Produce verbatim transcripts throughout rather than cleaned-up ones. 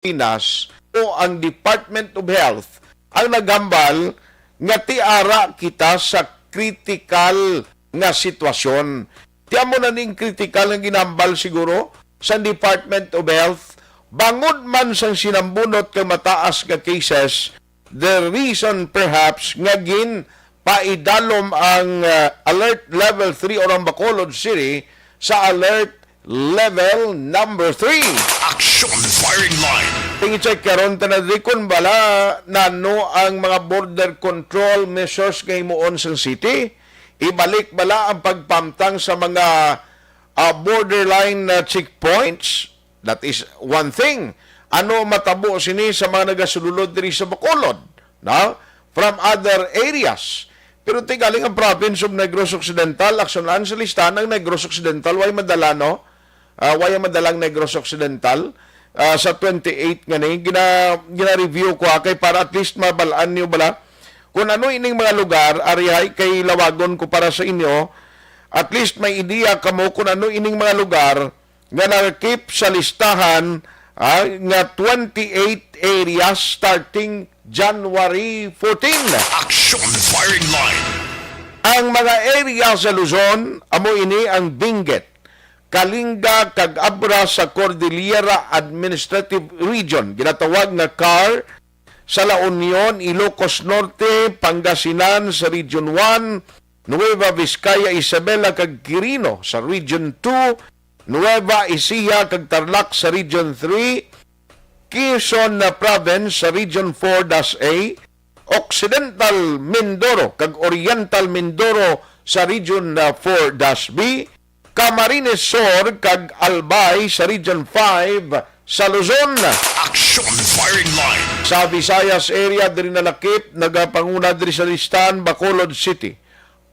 Pilipinas o ang Department of Health ang naghambal nga ti ara kita sa critical nga sitwasyon. Ti amo na ning critical nga ginhambal siguro sa Department of Health, bangod man sang sinambunot kag mataas nga cases, the reason perhaps nga ginpaidalom ang, uh, alert level three or ang Bacolod City sa alert level number three. Action firing line. Ting-check karon ta na diri kung bala nano ang mga border control measures nga himuon sang city. Ibalik bala ang pagpamtang sa mga, ah, borderline, ah, checkpoints? That is one thing. Ano matabo sini sa mga nagasulod diri sa Bacolod, no? From other areas. Pero ti galing ang province of Negros Occidental, aksyonan sa listahan ang Negros Occidental, way madala, no? Ah, way madala ang Negros Occidental, ah, sa twenty-eight nga ni. Gina-, gina-review ko, ha, kay para at least mabalaan niyo bala kung ano ining mga lugar, arihay kay lawagon ko para sa inyo. At least may ideya kamo kung ano ining mga lugar nga nakip sa listahan, ah, nga twenty-eight areas starting January fourteen. Action firing line. Ang mga area sa Luzon, amo ini ang Benguet, Kalinga kag Abra sa Cordillera Administrative Region, ginatawag nga car, sa La Union, Ilocos Norte, Pangasinan sa Region one, Nueva Vizcaya, Isabela kag Quirino sa Region two, Nueva Ecija kag Tarlac sa Region three, Quezon na Province sa Region four dash A, Occidental Mindoro kag Oriental Mindoro sa Region, uh, four dash B, Camarines Sur kag Albay sa Region five sa Luzon. Action firing line. Sa Visayas area, diri nalakip, nagapanguna diri sa listahan, Bacolod City,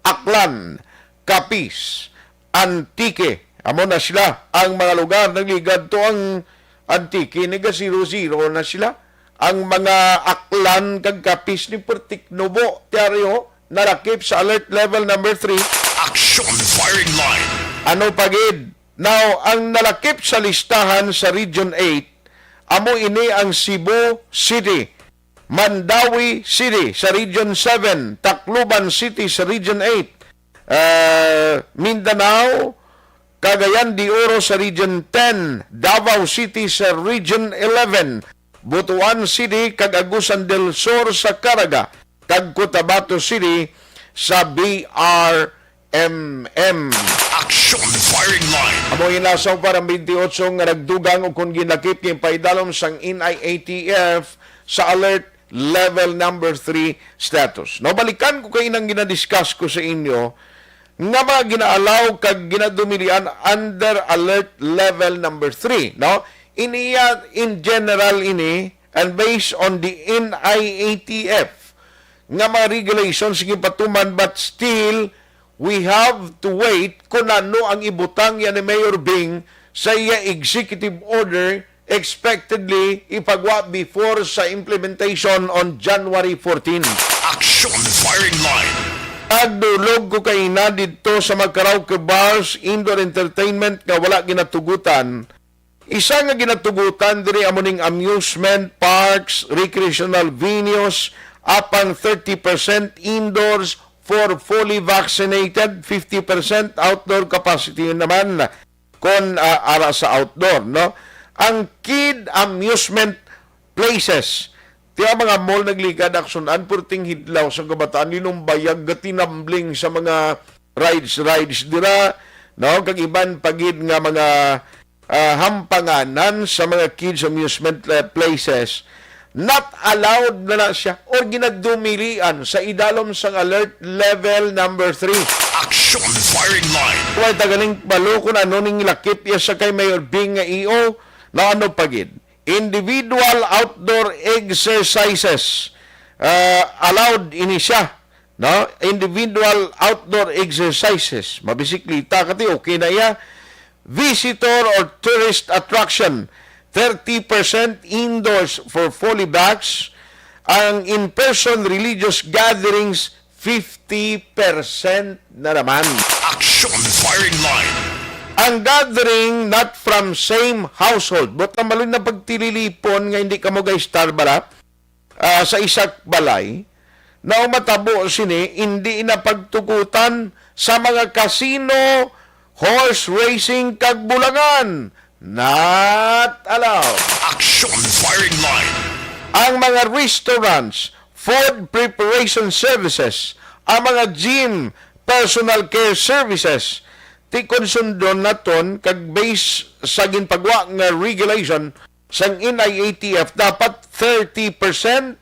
Aklan, Capiz, Antique. Amo na sila ang mga lugar. Nagligad to ang Antique, naga zero zero na sila. Ang mga Aklan kag Capiz ni pertik nubo, tiaryo, nalakip sa alert level number three. Action firing line. Ano pa gid? Now, ang nalakip sa listahan sa Region eight, amo ini ang Cebu City, Mandaue City sa Region seven, Tacloban City sa Region eight, ah, Mindanao, Cagayan de Oro sa Region ten, Davao City sa Region eleven, Butuan City kag Agusan del Sur sa Caraga, kag Cotabato City sa B R M M. Action firing line. Amo ina sa para twenty-eight nga nagdugang o kon ginakip ginpaidalom sang N I A T F sa alert level number three status. No, balikan ko kay nang ginadiscuss ko sa inyo nga mga ginaalaw kag ginadumilian under alert level number three, no? Iniya in general ini and based on the N I A T F nga mga regulations ginpatuman, but still we have to wait kung ano ang ibutang yan ni Mayor Bing sa iya executive order, expectedly ipagwa before sa implementation on January fourteen. Action firing line. Nagdulog ko kaina didto sa mga karaoke bars, indoor entertainment nga wala ginatugutan. Isa nga ginatugutan diri amo ning amusement parks, recreational venues, apang thirty percent indoors for fully vaccinated, fifty percent outdoor capacity naman kon, ah, ara sa outdoor, no? Ang kid amusement places, ti ang mga mall nagligad, aksyonan, purting hidlaw sa kabataan, linumbayag, gatinambling sa mga rides, rides dira, no? Kag iban pa gid nga mga, ah, hampanganan sa mga kids amusement, eh, places, not allowed na na siya or ginadumilian sa idalom sang alert level number three. Action firing line. Way taganing balo kung ano ning lakip iya sa kay Mayor Bing nga E O, na ano pa gid. Individual outdoor exercises, ah, allowed ini siya, no? Individual outdoor exercises. Mabisiklita ka ti, okay na iya. Visitor or tourist attraction, thirty percent indoors for fully vax. Ang in-person religious gatherings, fifty percent na naman. Action firing line. Ang gathering not from same household. Buot na maloy na pagtililipon nga hindi kamo ga-estar bala, ah, sa isa ka balay. Nao matabo sini, hindi na pagtugutan sa mga casino, horse racing, kag bulangan. Not allowed. Action Firing Line. Ang mga restaurants, food preparation services, ang mga gym, personal care services, ti kon sundon naton kag base sa ginpagwa nga regulation sang N I A T F, dapat thirty percent,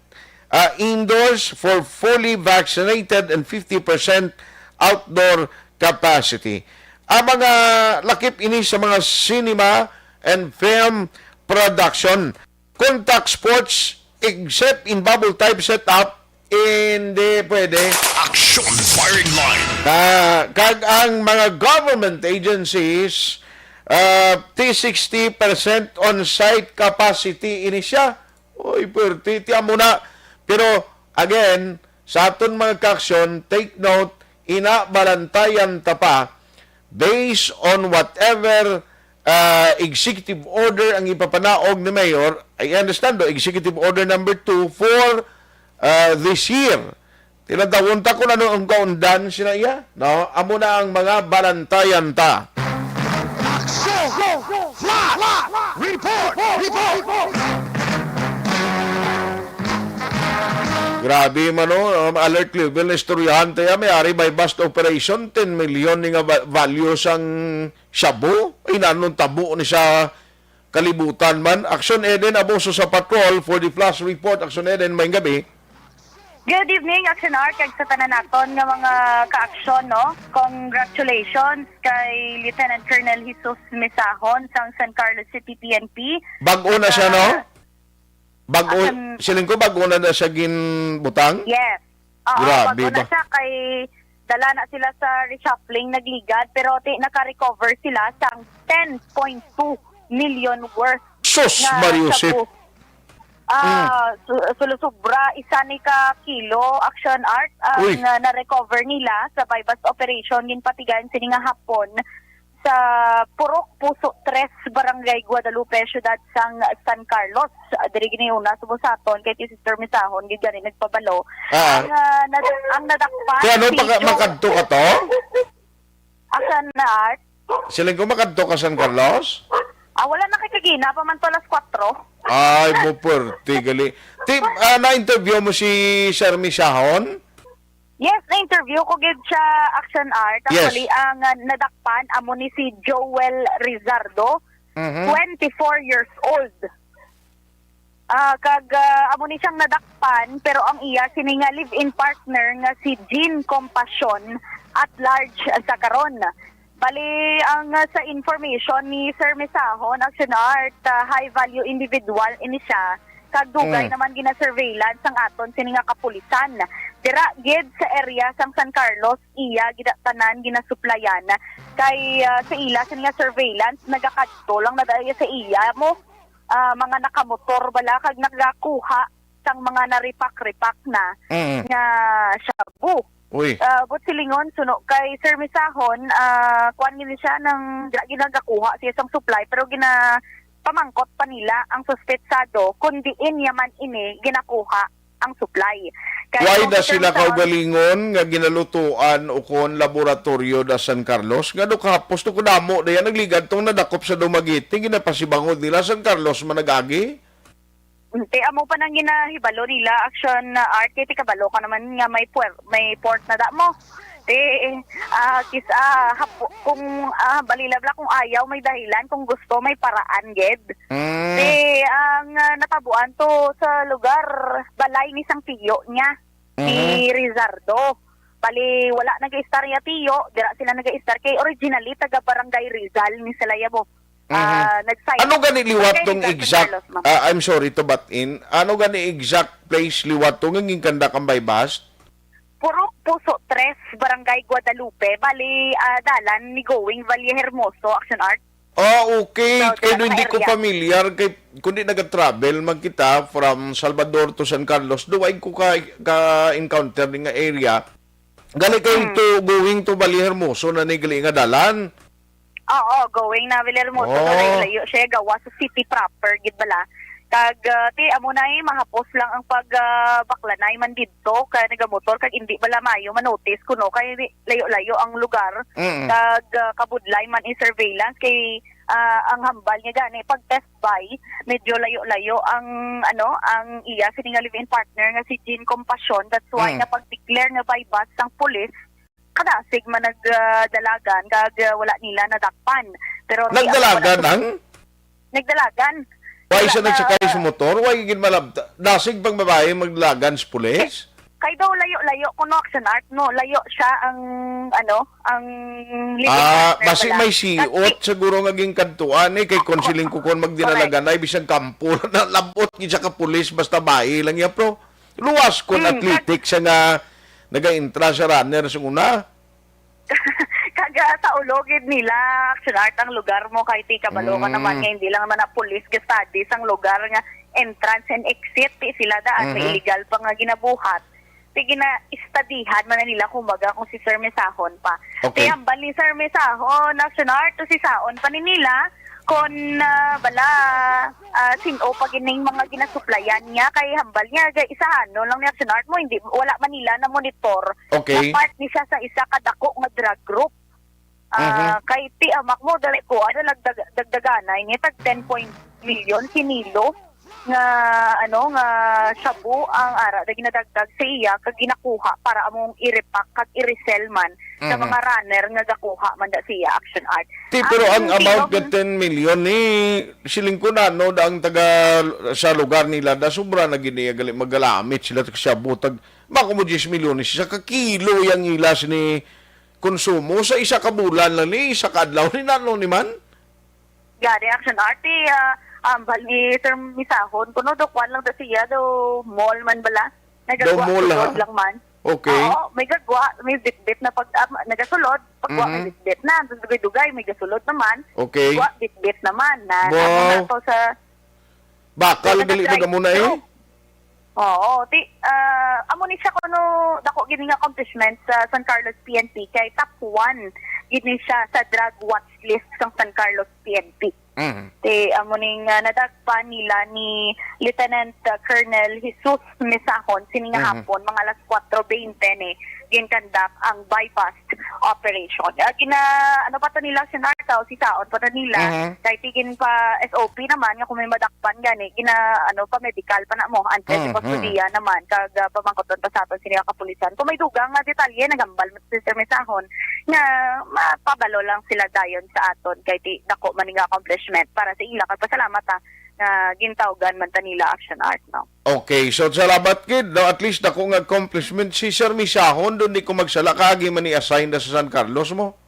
ah, indoors for fully vaccinated and fifty percent outdoor capacity. Ang mga lakip ini sa mga cinema and film production. Contact sports except in bubble type setup, hindi pwede. Action Firing Line. Na, kag ang mga government agencies, ah, ti sixty percent on-site capacity ini siya. Oy, perti, ti amo na. Pero, again, sa aton mga kaaksyon, take note, ina, balantayan ta pa based on whatever, ah, executive order ang ipapanaog ni Mayor. I understand, do, executive order number two for, ah, this year. Tinatawon ta kung ano ang kaundan sina iya, no? Amo na ang mga balantayan ta. Action! Flash! Report! Report! Grabe man, no? Um, alert level na istoryahan tayo. May ari may bust operation, ten million ni nga va-, value sang shabu. Ay, nanong tabo ni sa kalibutan man. Action Eden, abuso sa patrol for the flash report. Action Eden, may gabi. Good evening, Action Art, kag sa tanan naton nga mga ka-aksyon, no? Congratulations kay Lieutenant Colonel Jesus Misahon sang San Carlos City P N P. Bag-o na siya, no? Bag-o, Asan siling ko, bag-o na na siya ginbutang? Yes. Oo, Grabe bag-o na ba? siya kay dala na sila sa reshuffling, nagligad, pero ti-, naka-recover sila sang ten point two million worth Sus, nga Mario Joseph. shabu. Ah, Mm. su-, sulusubra, isa ni ka kilo, Action Art, ang, Uy. ah, na-recover nila sa buy-bust operation, ginpatigayon sini nga hapon sa Purok Puso tres, Barangay Guadalupe, Siyudad sang San Carlos. Ah, diri giniuna sa busaton kay ti Sister Misahon gid gani nagpabalo. Ah. Ang, ah, nad-, ang nadakpan Kaya ano, si paka-, Joe makadto ka to? Asan na, Art? Siling ko, makadto ka San Carlos? Ah, wala na kay kagina pa man to alas kwatro. Ay, mo puwerte, gali. Ti, ah, na-interview mo si Sir Misahon? Yes, na-interview ko gid siya, Action Art. Yes. Actually, ang, ah, nadakpan amo ni si Joel Rizardo, Mhm. twenty-four years old. Ah, kag, ah, amo ni siyang nadakpan, pero ang iya sini nga live-in partner nga si Jean Compassion at large sa karon. Bali, ang, ah, sa information ni Sir Misahon, Action Art, ah, high value individual ini siya, kag dugay Mm. naman gina-surveillance ang aton sini nga kapulisan. Dira gid sa area sang San Carlos, iya gid tanan ginasuplayan. Kay, ah, sa ila sini nga surveillance, nagakadto lang na dahil sa iya mo, ah, mga nakamotor bala kag nagakuha sang mga naripak-ripak na Mm. nga shabu. Uy. Ah, but silingon, suno kay Sir Misahon, ah, kuwan gini siya nang ginagakuha siya sang supply, pero gina-, pamangkot pa nila ang suspetsado kung diin niya man ini ginakuha ang supply. Kay Why kung da Sir sila Misahon kaugalingon nga ginalutuan o kon laboratoryo da San Carlos? Nga do kahapos to kunamo da yan, nagligad tong nadakop sa Dumaguete, ginapasibangod nila San Carlos man nag-agi? Ti amo pa nang ginahibalo nila, Action, uh, Art, kay ti kabalo ka naman nga may puer-, may port na da mo. Ti, ah, kis-, ah, hapo-, kung, ah, balilab lang kung ayaw, may dahilan. Kung gusto, may paraan, gid. Mm. Ti, ang, ah, natabuan to sa lugar, balay ni sang tiyo niya, si Mm. Rizardo. Bali, wala nag-istar ya tiyo, dira sila nag-istar kay originally taga Barangay Rizal ni sila ya mo. Mhm. Ah, nag-sign. Ano gani liwat Barangay tong Rizal, exact, San Carlos, ma'am. ah, I'm sorry to butt in, ano gani exact place liwat to nga ginkandak ang buy-bust? Purok Puso tres, Barangay Guadalupe. Bali, ah, dalan ni going Valle Hermoso, Action Art. Ah, okay. So, Kay dira hindi ka ko area. familiar, kay kundi naga-travel man kita from Salvador to San Carlos, duway ko ka, ka-encounter ni nga area. Gali kay Hmm. to, going to Valle Hermoso na ni gali nga dalan. Oo, going na Villahermosa. Oh. Layo-layo siya, gawas sa city proper, gid bala. Kag, ah, ti, amo na eh, mahapos lang ang pag, ah, baklanay man didto, kay nagamotor, kag hindi bala maayo manotice kuno, kay layo-layo ang lugar. Mm. Kag, ah, kabudlay man in surveillance, kay, ah, ang hambal niya gani, pag Test Bay, medyo layo-layo ang, ano, ang iya sini nga live-in partner nga si Jean Compassion. That's why Mm. na pag-declare nga buy-bust sang pulis, kadasig man nag, ah, dalagan, kag, ah, wala nila nadakpan. Pero ang Nagdalagan wala ang? Nagdalagan. Why Wala siya na nagsakay sa motor? Why gid malabta? Dasig pang babae magdalagan sa pulis? Kay daw layo-layo kuno, Action Art, no? Layo siya ang, ano, ang living Ah, partner basi pala. May siot Nagpi- siguro nga ginkadtuan eh, kay konsiling ko kon magdinalagan Correct. Ay, bisag kampo na labot gid siya ka pulis, basta bae lang niya, pro. Luwas kon Hmm, athletic siya nga nagaintra sa runner sa una. Kag, ah, sa ulo gid nila, Action Art, ang lugar mo, kay ti kabalo ka Mm. naman nga hindi lang man na pulis ga-study sang lugar nga entrance and exit, ti sila daan, may Mhm. illegal pa nga ginabuhat. Ti gina-istadihan man na nila, kumbaga, kung si Sir Mesahon pa. Okay. Ti hambal ni Sir Mesahon, Action Art, to si Saon pa ni nila, kon, ah, bala, ah, sin-o pa gining mga ginasuplayan niya, kay hambal niya, ga-, isahanon lang ni Action Art mo, hindi, wala man nila na-monitor Okay. na part ni siya sa isa ka dako nga drug group. Ah, Mhm. Kay ti amak mo, dali ko, ano, nagdag-, dagdaganay niya, tag ten point million kinilo nga, ano, nga shabu ang ara na ginadagdag sa iya, kag ginakuha para among i-repack kag i-resell man sa Mhm. mga runner nga gakuha man da siya, Action Art. Ti, pero ang amount tingog nga ten million ni siling ko na, no, da ang taga sa lugar nila, da sobra na gid niya gali, magalamit sila tag shabu, tag, bako mo diyes milyones, isa ka kilo yang ilas ni konsumo sa isa ka bulan lang ni, isa ka adlaw ni, nano ni man? Gani, Action Art, ti, ah, ambal ni Sir Misahon, kuno do kwan lang da siya, do mall man bala. Nagagwa Do mall, sulod ha? lang man. Okay. Oo, may gagwa, may bitbit na pag, ah, nagasulod, pagwa may Mhm. bitbit na, tapos dugay-dugay, may gasulod naman. Okay. Gwa, bitbit naman. Na, Wow. Amo na to sa Bakal So, gali nag-drive nag-amo na eh. through. Oo, ti, ah, amo ni siya kuno dako gid nga accomplishment sa San Carlos P N P, kay top one gid ni siya sa drug watch list sang San Carlos P N P. Mhm. Ti amo ni nga nadagpan nila ni Lieutenant, ah, Colonel Jesus Mesahon sini nga Mhm. hapon, mga alas kuwatro bente ni, ginkandak ang buy-bust operation. Ah, gina-, ano pa to nila, Action Art, o si Saon pa to nila, Mhm. kay ti ginpa-S O P naman nga kung may madakpan gani, gina-, ano, pa-medical pa na mo, antes Mhm. ipag-studiya naman, kag, ah, pamangkuton pa sa aton sini nga kapulisan. Kung may dugang nga detalye, naghambal mo si Sir Mesahon nga mapabalo lang sila dayon sa aton, kay ti dako man nga accomplishment para sa ila, kag pasalamat, ah, nga gintawgan man ta nila, Action Art, no? Okay, so salamat gid, no? At least dako nga accomplishment si Sir Misahon, dun di ko magsala, kaagi man ni assign na sa San Carlos mo?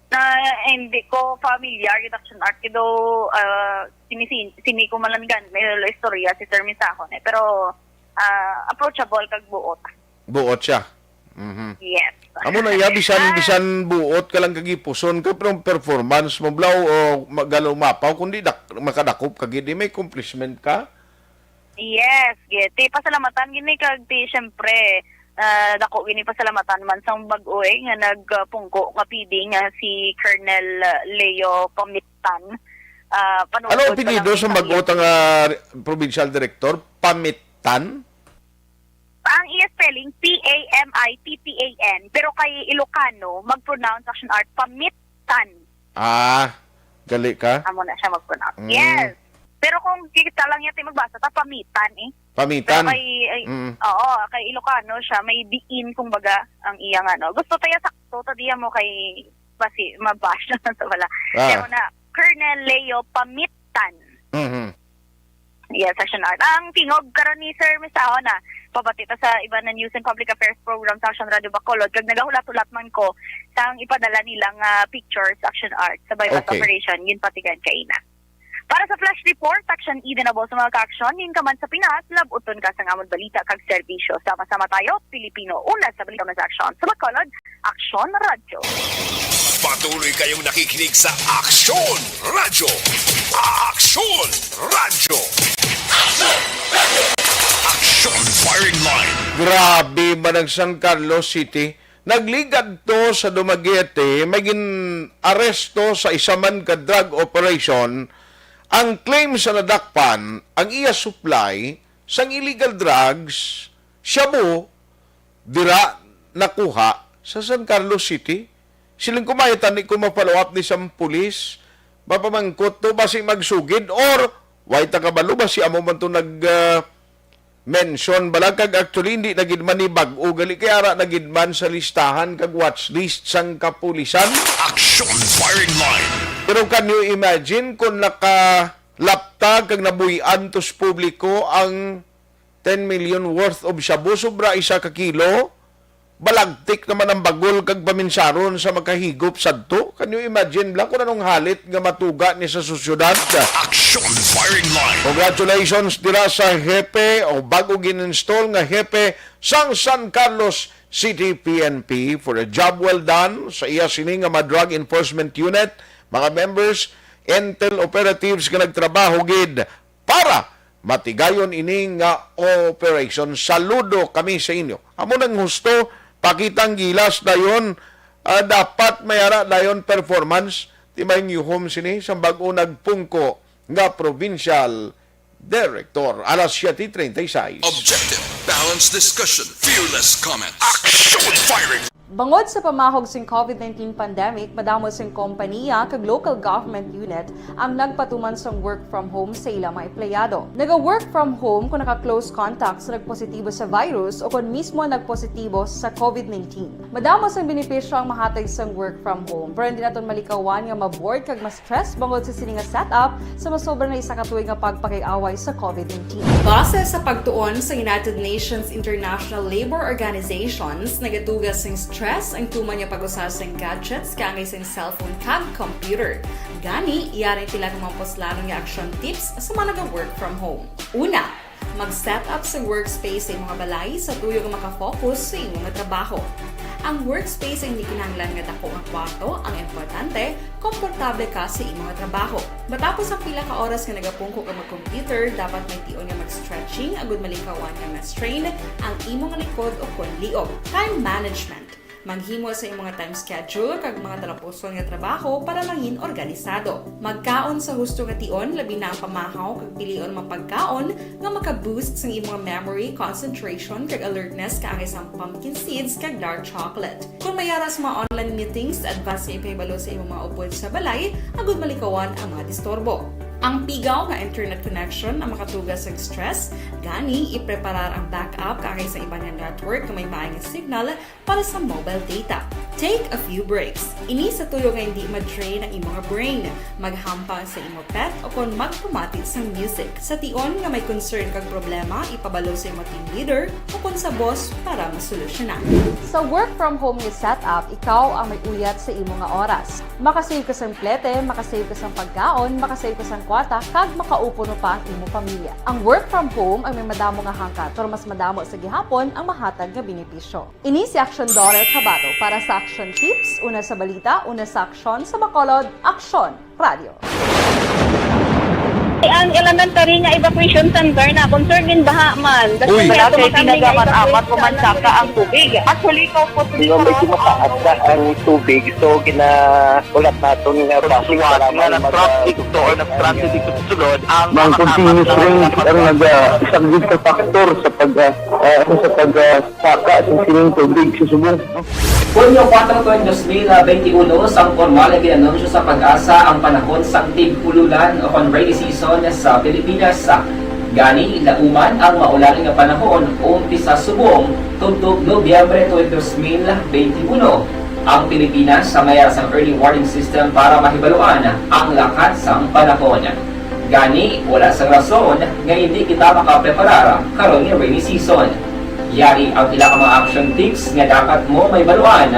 Na, hindi ko familiar gid, Action Art, kay do, ah, sini-, sini ko man lang gan-, may istorya si Sir Misahon eh. Pero, ah, approachable kag buot. Buot siya. Mhm. Yes. Amo na iya, bisan, Ah. bisan buot ka lang kag ipuson ka, pero ang performance mo, blaw, o ma-, galo mapaw, kundi dak-, makadakop ka gid, di may accomplishment ka? Yes, gid. Ti pasalamatan gid ni kag ti, siyempre, ah, dako gid ni pasalamatan man sang bag-o, eh, nga nagpungko nga P D nga si Colonel, ah, Leo Pamitan. Ah, Ano panuod pa apelyido lang sa ni bag-o ta nga provincial director? Pamitan? Ang iya spelling, P A M I T T A N. Pero kay Ilocano, mag-pronounce, Action Art, Pamitan. Ah, gali ka? Amo na siya mag-pronounce. Mm. Yes. Pero kung kita lang niya, ti magbasa ta, Pamitan eh. Pamitan. Pero kay, ay, Mm. oo, kay Ilocano siya, may diin, kumbaga, ang iya nga, no? Gusto tayo sakto, ta diya mo kay basi, mabash naman sa wala. Ah. Pero na, Colonel Leo Pamitan. Mhm. Yes, Action Art. Ang tingog karon ni Sir Misao na, pabati ta sa iba na News and Public Affairs program sa Action Radio Bacolod, kag nagahulat-hulat man ko sang ipadala nila nga pictures, Action Art, sa buy-bust Okay. operation, ginpatigan kaina. Para sa flash report, Action Eden abo sa mga ka-action, nin ka man sa Pinas, labuton ka sa amon balita kag serbisyo. Sama-sama tayo, Pilipino, una sa balita, una sa aksyon. Sa Bacolod, Aksyon Radyo. Patuloy kayong nakikinig sa Aksyon Radyo. Aksyon Radyo. Aksyon Firing Line. Grabe man ang San Carlos City. Nagligad to sa Dumaguete, may gin-aresto sa isa man ka drug operation. Ang claim sa nadakpan, ang iya supply sang illegal drugs, shabu, dira nakuha sa San Carlos City. Siling ko, may tani ko ma-follow up ni sang pulis, mapamangkot to, basi magsugid, or way ta kabalo, basi amo man to nag, ah, mention bala, kag actually, hindi na gid man ni bag-o gali, kay ara na gid man sa listahan kag watch list sang kapulisan. Action Firing Line. Pero can you imagine kung nakalapta kag nabuy-an to sa publiko ang ten million worth of shabu, sobra isa ka kilo? Balagtik naman ang bagol kag paminsaron sa makahigop sadto. Can you imagine, bala, kung anong halit nga matuga ni sa sosyedad? Action Firing Line. Congratulations dira sa hepe o bago gin-install nga hepe sang San Carlos City P N P for a job well done sa iya sini nga mga drug enforcement unit, mga members, intel operatives nga nagtrabaho gid para matigayon ini nga operation. Saludo kami sa inyo. Amo nang husto, pakitang gilas dayon, ah, dapat may ara dayon performance. Di may nyuhom sini sa bag-o nagpungko nga provincial director. Alas siete treinta y seis. Objective, balanced discussion, fearless comment. Action firing! Bangod sa pamahog sing covid nineteen pandemic, madamo sing kompaniya kag local government unit ang nagpatuman sang work from home sa ila mga empleyado. Naga-work from home kon naka-close contact sa nagpositibo sa virus o kon mismo nagpositibo sa covid nineteen. Madamo sang benepisyo ang mahatag sang work from home, pero hindi naton malikawan nga ma-bored kag ma-stress bangod sa sini nga setup sa masobra na isa ka tuig nga pagpakig-away sa covid nineteen. Base sa pagtuon sa United Nations International Labour Organizations, nagatuga sing stress ang tuman nga pag-usa sing gadgets kaangay sing cellphone kag computer. Gani, yari pila ka mga puslanon nga action tips sa mga naga-work from home. Una, mag-set up sa workspace sa imong balay sa tuyo nga maka-focus sa imong trabaho. Ang workspace ay hindi kinahanglan nga dako nga kwarto, ang importante, komportable ka sa imong trabaho. Matapos ang pila ka oras nga nagapungko ka mag-computer, dapat may tion nga mag-stretching agud malikawan nga ma-strain ang imong likod o kon liog. Time management. Maghimo sa imong time schedule kag mga talapuson nga trabaho para mangin organisado. Magkaon sa husto nga tion, labi na ang pamahaw kag pilion mga pagkaon nga maka-boost sang imong memory, concentration, kag alertness kaangay sang pumpkin seeds kag dark chocolate. Kon may ara sa mga online meetings, advance nga ipahibalo sa imong mga upod sa balay agud malikawan ang mga disturbo. Ang pigaw nga internet connection ang makatuga sang stress, gani ipreparar ang backup kaangay sa iban nga network nga may maay nga signal para sa mobile data. Take a few breaks. Ini sa tuyo nga hindi ma-drain ang imong brain. Maghampang sa imong pet o kon magpamati sang music. Sa tion nga may concern kag problema, ipabalo sa imong team leader o kon sa boss para masolusyonan. Sa work from home nga setup, ikaw ang may uyat sa imo nga oras. Makasave ka sang plete, makasave ka sang pagkaon, makasave ka sang kwarta, kag makaupo no pa ang imo pamilya. Ang work from home ang may madamo nga hangkat, pero mas madamo sa gihapon ang mahatag nga benepisyo. Ini si Action Daughter Kabato para sa Action Tips, una sa balita, una sa aksyon, sa Bacolod, Aksyon Radio. Ang elementary nga evacuation center na concern in baha man. Uy. Wala kay ginagamat-amat ko man saka ang tubig. Actually, ikaw po, Di ba, medyo mataas na ang tubig, so ginahulat naton nga base para nga mag- nag-traffic to or nag-traffic dito sa sulod, ang Mang continuous rain ang nag-, ah, isang risk factor sa pag, ah, ah, sa pag, ah, saka sa sining tubig sa subong. Hunyo kuwatro tuig dos mil benti uno, sang pormal nga gin-anunsyo sa PAGASA ang panahon sang tig-ululan o kon rainy season sa Pilipinas. Gani, lauman ang maulan nga panahon umpisa subong tubtob Nobyembre tuig dos mil benti uno. Ang Pilipinas sa may ara sang early warning system para mahibaluan ang lakat sang panahon. Gani, wala sang rason nga hindi kita makapreparar karon nga rainy season. Yari ang pila ka mga action tips nga dapat mo mahibaluan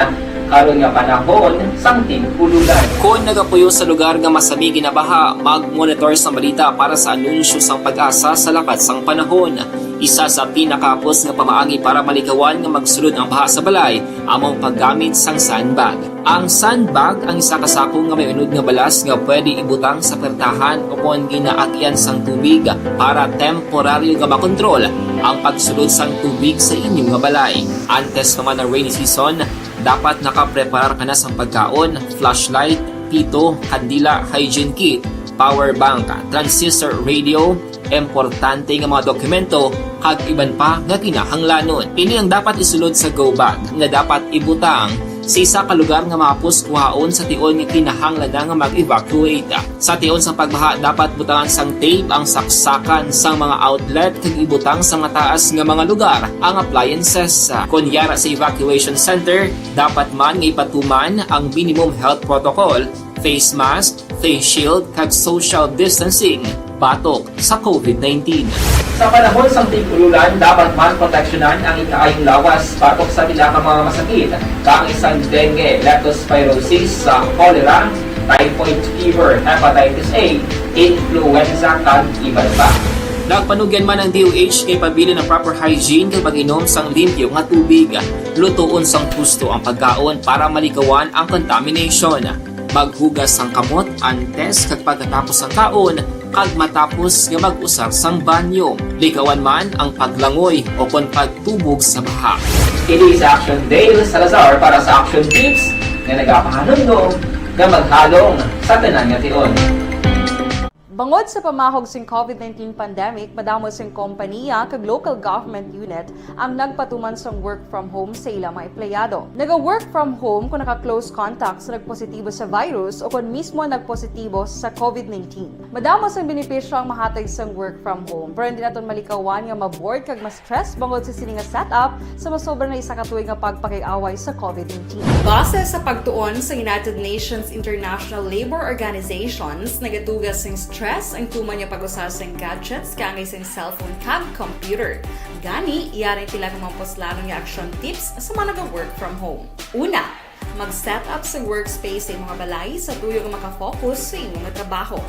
karon nga panahon sang tig-ululan. Kon nagapuyo sa lugar nga masami ginabaha, mag-monitor sang balita para sa anunsyo sang PAGASA sa lakat sang panahon. Isa sa pinakahapos nga pamaagi para malikawan nga magsulod ang baha sa balay amo ang paggamit sang sandbag. Ang sandbag ang isa ka sako nga may unod nga balas nga pwede ibutang sa pertahan o kon ginaagyan sang tubig para temporaryo nga makontrol ang pagsulod sang tubig sa inyo nga balay. Antes pa man ang rainy season, Dapat nakapreparar ka na sang pagkaon, flashlight, pito, kandila, hygiene kit, power bank, transistor radio, importante nga mga dokumento, kag iban pa nga kinahanglanon. Ini ang dapat isulod sa go bag nga dapat ibutang sa isa ka lugar nga mahapos kuhaon sa tion nga kinahanglan na nga mag-evacuate. Sa tion sang pagbaha, dapat butangan sang tape ang saksakan sang mga outlet kag ibutang sa mataas nga mga lugar ang appliances. Kon yara sa evacuation center, dapat man nga ipatuman ang minimum health protocol, face mask, face shield, kag social distancing batok sa covid nineteen. Sa panahon sang tig-ululan, dapat man proteksyonan ang ikaayong lawas batok sa pila ka mga masakit, kaangay sang dengue, leptospirosis, sa cholera, typhoid fever, hepatitis A, influenza, kag iban pa. Nagpanugyan man ang D O H nga ipabilin ang proper hygiene kag pag-inom sang limpyo nga tubig. Lutoon sang husto ang pagkaon para malikawan ang contamination. Maghugas sang kamot antes kag pagkatapos sang kaon, kag matapos nga mag-usar sang banyo. Likawan man ang paglangoy o kon pagtubog sa baha. Kini si Action Dale Salazar para sa Action Tips nga nagapahanumdom nga maghalong sa tanan nga tion. Bangod sa pamahog sing covid nineteen pandemic, madamo sing kompaniya kag local government unit ang nagpatuman sang work from home sa ila mga empleyado. Naga-work from home kung naka-close contact sa nagpositibo sa virus o kon mismo nagpositibo sa covid nineteen. Madamo sang benepisyo ang mahatag sang work from home, pero hindi naton malikawan nga ma-bored kag ma-stress bangod sa sini nga setup sa masobra na isa ka tuig nga pagpakig-away sa covid nineteen. Base sa pagtuon sa United Nations International Labour Organizations, nagatuga sing stress ang tuman nga pag-usa sing gadgets kaangay sing cellphone kag computer. Gani, yari ang pila ka mga puslanon nga action tips sa mga naga-work from home. Una, mag-set up sa workspace sa imong balay sa tuyo nga makafocus sa imong trabaho.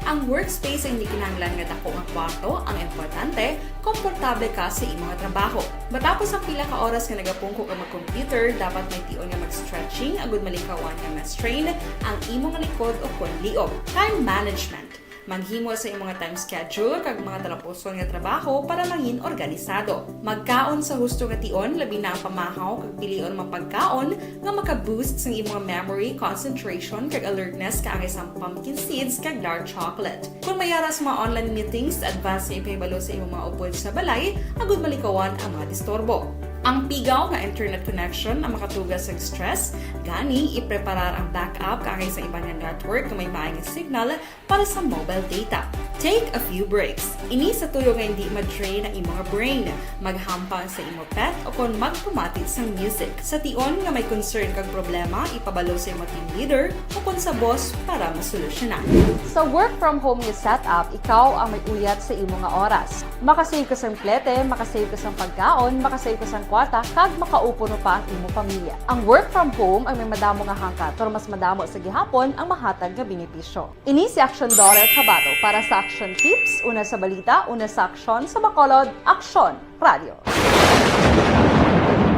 Ang workspace ay hindi kinahanglan nga dako nga kwarto, ang importante, komportable ka sa imong trabaho. Matapos ang pila ka oras nga nagapungko ka mag-computer, dapat may tion nga mag-stretching agud malikawan nga ma-strain ang imong likod o kon liog. Time management. Maghimo sa imong time schedule kag mga talapuson nga trabaho para mangin organisado. Magkaon sa husto nga tion, labi na ang pamahaw kag pilion mga pagkaon nga maka-boost sang imong memory, concentration, kag alertness kaangay sang pumpkin seeds kag dark chocolate. Kon may ara sa mga online meetings, advance nga ipahibalo sa imong mga upod sa balay agud malikawan ang mga disturbo. Ang pigaw nga internet connection ang makatuga sa stress, gani ipreparar ang backup kaangay sa iban nga network nga may maayong signal para sa mobile data. Take a few breaks. Ini sa tuyo nga hindi ma-drain ang imong brain. Maghampang sa imo pet o kon magpamati sang music. Sa tion nga may concern kag problema, ipabalo sa imo team leader o kon sa boss para masolusyonan. Sa work from home nga setup, ikaw ang may uyat sa imo nga oras. Makasave ka sang plete, makasave ka sang pagkaon, makasave ka sang kwarta, kag makaupo pa ang imo pamilya. Ang work from home ay may madamo nga hangkat, pero mas madamo sa gihapon ang mahatag nga benepisyo. Ini si Action Daughter Kabato para sa Action Tips, una sa balita, una sa aksyon, sa Bacolod, Aksyon Radio.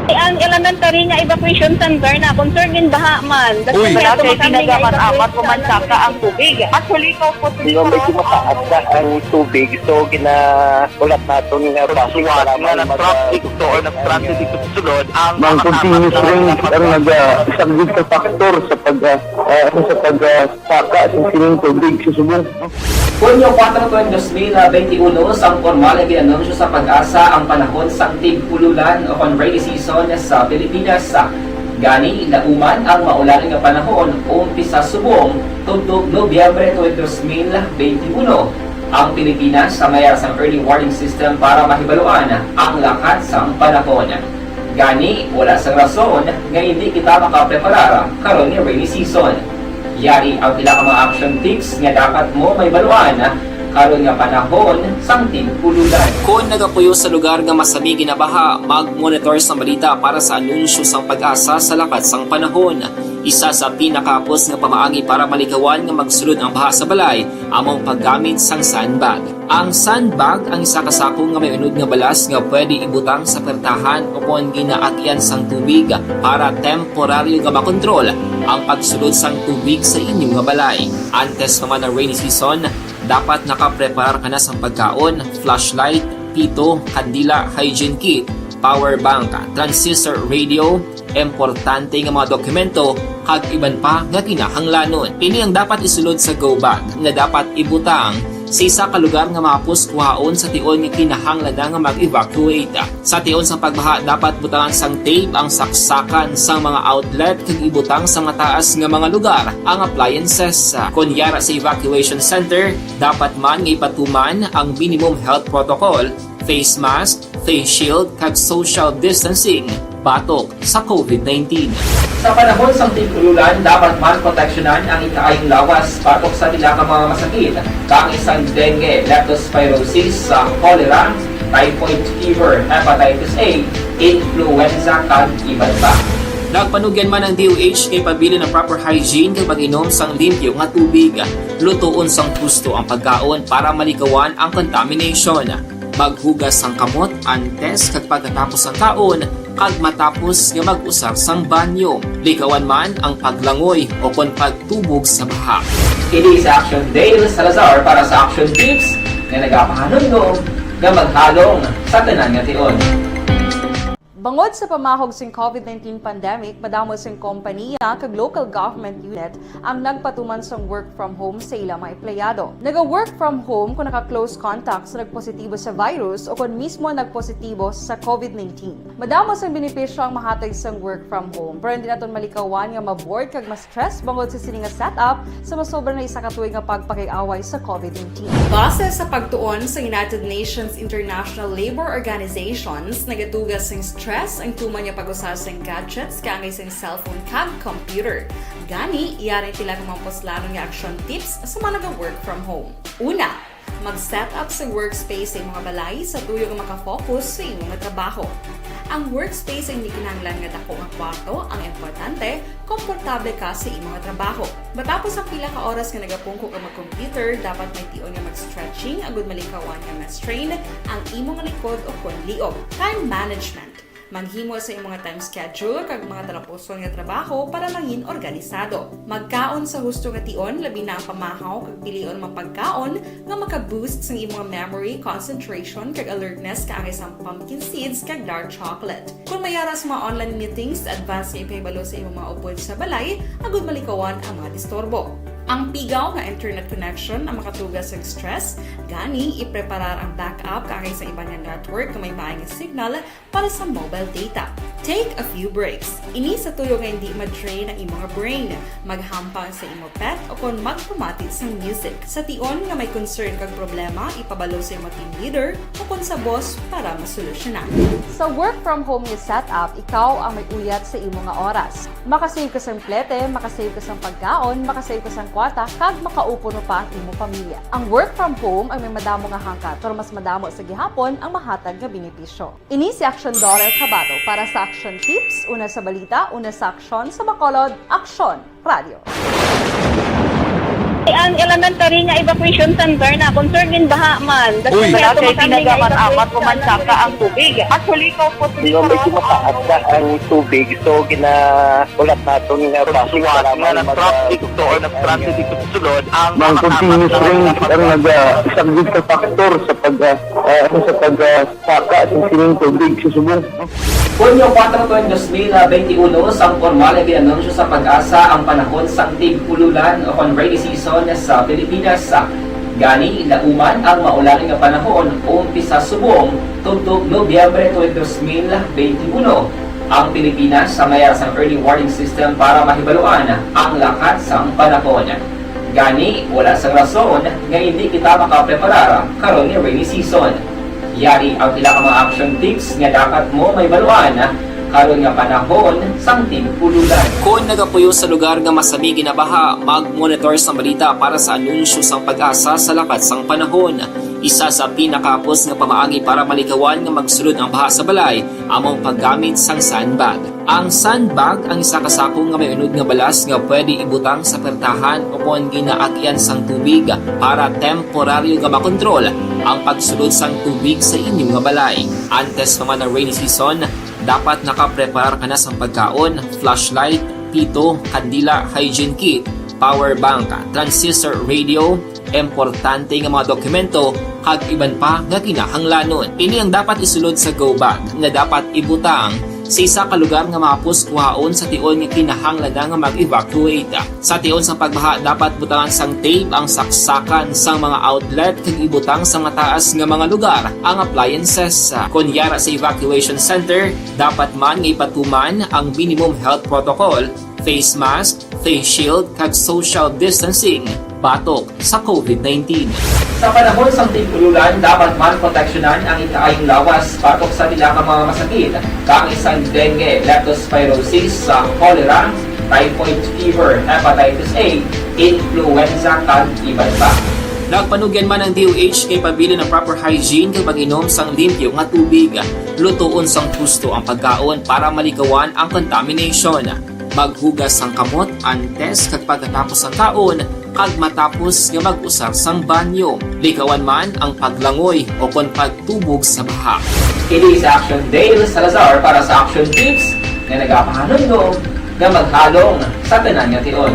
Ang elementary nga evacuation center na concern gin baha man. Uy. Wala kay ginagamit-amat, kumansaka ang tubig. Actually, ikaw po, Di ba, medyo mataas na ang tubig, so ginahulat naton nga base para nga mag- nag-traffic to or nag-transit dito sa sulod, ang Ang continuous rain ang nag-, ah, isang big factor sa pag, ah, ah, sa pag, ah, saka sa sining tubig sa subong. Hunyo kuwatro, tuig dos mil benti uno, sang pormal nga gin-anunsyo sa PAGASA ang panahon sang tig-ululan o kon rainy season sa Pilipinas. Gani, lauman ang maulan nga panahon umpisa subong tubtob Nobyembre tuig dos mil benti uno. Ang Pilipinas may ara sang early warning system para mahibaluan ang lakat sang panahon. Gani, wala sang rason nga hindi kita makapreparar karon nga rainy season. Yari ang pila ka mga action tips nga dapat mo mahibaluan karon nga panahon sang tig-ululan. Kon nagapuyo sa lugar nga masami ginabaha, mag-monitor sang balita para sa anunsyo sang PAGASA sa lakat sang panahon. Isa sa pinakahapos nga pamaagi para malikawan nga magsulod ang baha sa balay amo ang paggamit sang sandbag. Ang sandbag ang isa ka sako nga may unod nga balas nga pwede ibutang sa pertahan o kon ginaagyan sang tubig para temporaryo nga makontrol ang pagsulod sang tubig sa inyo nga balay. Antes pa man ang rainy season, dapat nakapreparar ka na sang pagkaon, flashlight, pito, kandila, hygiene kit, power bank, transistor radio, importante nga mga dokumento, kag iban pa nga kinahanglanon. Ini ang dapat isulod sa go bag nga dapat ibutang sa isa ka lugar nga mahapos kuhaon sa tion nga kinahanglan na nga mag-evacuate. Sa tion sang pagbaha, dapat butangan sang tape ang saksakan sang mga outlet kag ibutang sa mataas nga mga lugar ang appliances. Kon yara sa evacuation center, dapat man nga ipatuman ang minimum health protocol, face mask, face shield, kag social distancing batok sa covid nineteen. Sa panahon sang tig-ululan, dapat man proteksyonan ang ikaayong lawas batok sa pila ka mga masakit, kaangay sang dengue, leptospirosis, sa cholera, typhoid fever, hepatitis A, influenza, kag iban pa. Nagpanugyan man ang D O H nga ipabilin ang proper hygiene kag pag-inom sang limpyo nga tubig. Lutoon sang husto ang pagkaon para malikawan ang contamination. Maghugas sang kamot antes kag pagkatapos sang kaon, kag matapos nga mag-usar sang banyo. Likawan man ang paglangoy o kon pagtubog sa baha. Ini si Action Dale Salazar para sa Action Tips nga nagapahanumdom nga maghalong sa tanan nga tion. Bangod sa pamahog sing covid nineteen pandemic, madamo sing kompaniya kag local government unit ang nagpatuman sang work from home sa ila mga empleyado. Naga-work from home kung naka-close contact sa nagpositibo sa virus o kon mismo nagpositibo sa covid nineteen. Madamo sang benepisyo ang mahatag sang work from home, pero hindi naton malikawan nga ma-bored kag ma-stress bangod sa sini nga setup sa masobra na isa ka tuig nga pagpakig-away sa covid nineteen. Base sa pagtuon sa United Nations International Labor Organizations, nagatuga sing stress ang tuman nga pag-usa sing gadgets kaangay sing cellphone kag computer. Gani, yari pila ka mga puslanon nga action tips sa mga naga-work from home. Una, mag-set up sa workspace sa imong balay sa tuyo nga maka-focus sa imong nga trabaho. Ang workspace ay hindi kinahanglan nga dako nga kwarto, ang importante, komportable ka sa imong nga trabaho. Matapos ang pila ka oras nga nagapungko ka mag-computer, dapat may tion nga mag-stretching agud malikawan nga ma-strain ang imong likod o kon liog. Time management. Maghimo sa imong nga time schedule kag mga talapuson nga trabaho para mangin organisado. Magkaon sa husto nga tion, labi na ang pamahaw, kag pilion ang mga pagkaon nga maka-boost sang imong memory, concentration, kag alertness kaangay sang pumpkin seeds kag dark chocolate. Kon may ara sa mga online meetings, advance nga ipahibalo sa imong mga upod sa balay agud malikawan ang mga disturbo. Ang pigaw nga internet connection ang makatuga sang stress, gani ipreparar ang backup kaangay sa iban nga network nga may maay nga signal para sa mobile data. Take a few breaks. Ini sa tuyo nga hindi ma-drain ang imong brain. Maghampang sa imo pet o kon magpamati sang music. Sa tion nga may concern kag problema, ipabalo sa imo team leader o kon sa boss para masolusyonan. Sa work from home nga setup, ikaw ang may uyat sa imo nga oras. Makasave ka sang plete, makasave ka sang pagkaon, makasave ka sang kwarta, kag makaupo no pa ang imo pamilya. Ang work from home ay may madamo nga hangkat, pero mas madamo sa gihapon ang mahatag nga benepisyo. Ini si Action Daughter Kabato para sa Action Tips, una sa balita, una sa aksyon, sa Bacolod, Aksyon Radio. Ang elementary nga evacuation center na concern gin baha man. Uy. Wala kay tinaga man, amat ko man saka ang tubig. Actually, ikaw po, medyo mataas na ang tubig, so gina-, ulat naton nga bus para nga nag-traffic to or nag-transit dito sa sulod, ang mga continuous rain ang naga-, isa gid ka factor sa pag, ah, ah, ano, sa pag, ah, saka sa sining tubig sa subong. Hunyo kuwatro, tuig dos mil benti uno, sang pormal nga gin-anunsyo sa PAGASA ang panahon sang tig-ululan o kon rainy season sa Pilipinas. Gani, lauman ang maulan nga panahon umpisa subong tubtob Nobyembre tuig dos mil benti uno. Ang Pilipinas may ara sang early warning system para mahibaluan ang lakat sang panahon. Gani, wala sang rason nga hindi kita makapreparar karon nga rainy season. Yari ang pila ka mga action tips nga dapat mo mahibaluan karon nga panahon sang tig-ululan. Kon nagapuyo sa lugar nga masami ginabaha, mag-monitor sa balita para sa anunsyo sang PAGASA sa lakat sang panahon. Isa sa pinakahapos nga pamaagi para malikawan nga magsulod ang baha sa balay amo ang paggamit sang sandbag. Ang sandbag ang isa ka sako nga may unod nga balas nga pwede ibutang sa pertahan o kon ginaagyan sang tubig para temporaryo nga makontrol ang pagsulod sang tubig sa inyo nga balay. Antes pa man ang rainy season, dapat nakapreparar ka na sang pagkaon, flashlight, pito, kandila, hygiene kit, power bank, transistor radio, importante nga mga dokumento, kag iban pa nga kinahanglanon. Ini ang dapat isulod sa go bag nga dapat ibutang sa isa ka lugar nga mahapos kuhaon sa tion nga kinahanglan na nga mag-evacuate. Sa tion sang pagbaha, dapat butangan sang tape ang saksakan sang mga outlet kag ibutang sa mataas nga mga lugar ang appliances. Kon yara sa evacuation center, dapat man nga ipatuman ang minimum health protocol, face mask, face shield, kag social distancing batok sa COVID nineteen. Sa panahon sang tig-ululan, dapat man proteksyonan ang ikaayong lawas batok sa pila ka mga masakit, kaangay sang dengue, leptospirosis, sa cholera, typhoid fever, hepatitis A, influenza, kag iban pa. Nagpanugyan man ang D O H kay pabilin ang proper hygiene kag mag-inom sang limpyo nga tubig. Lutoon sang husto ang pagkaon para malikawan ang contamination. Maghugas sang kamot antes kag pagkatapos sang kaon, kag matapos nga mag-usar sang banyo. Likawan man ang paglangoy o kon pagtubog sa baha. Ini si Action Dale Salazar para sa Action Tips nga nagapahanumdom nga maghalong sa tanan nga tion.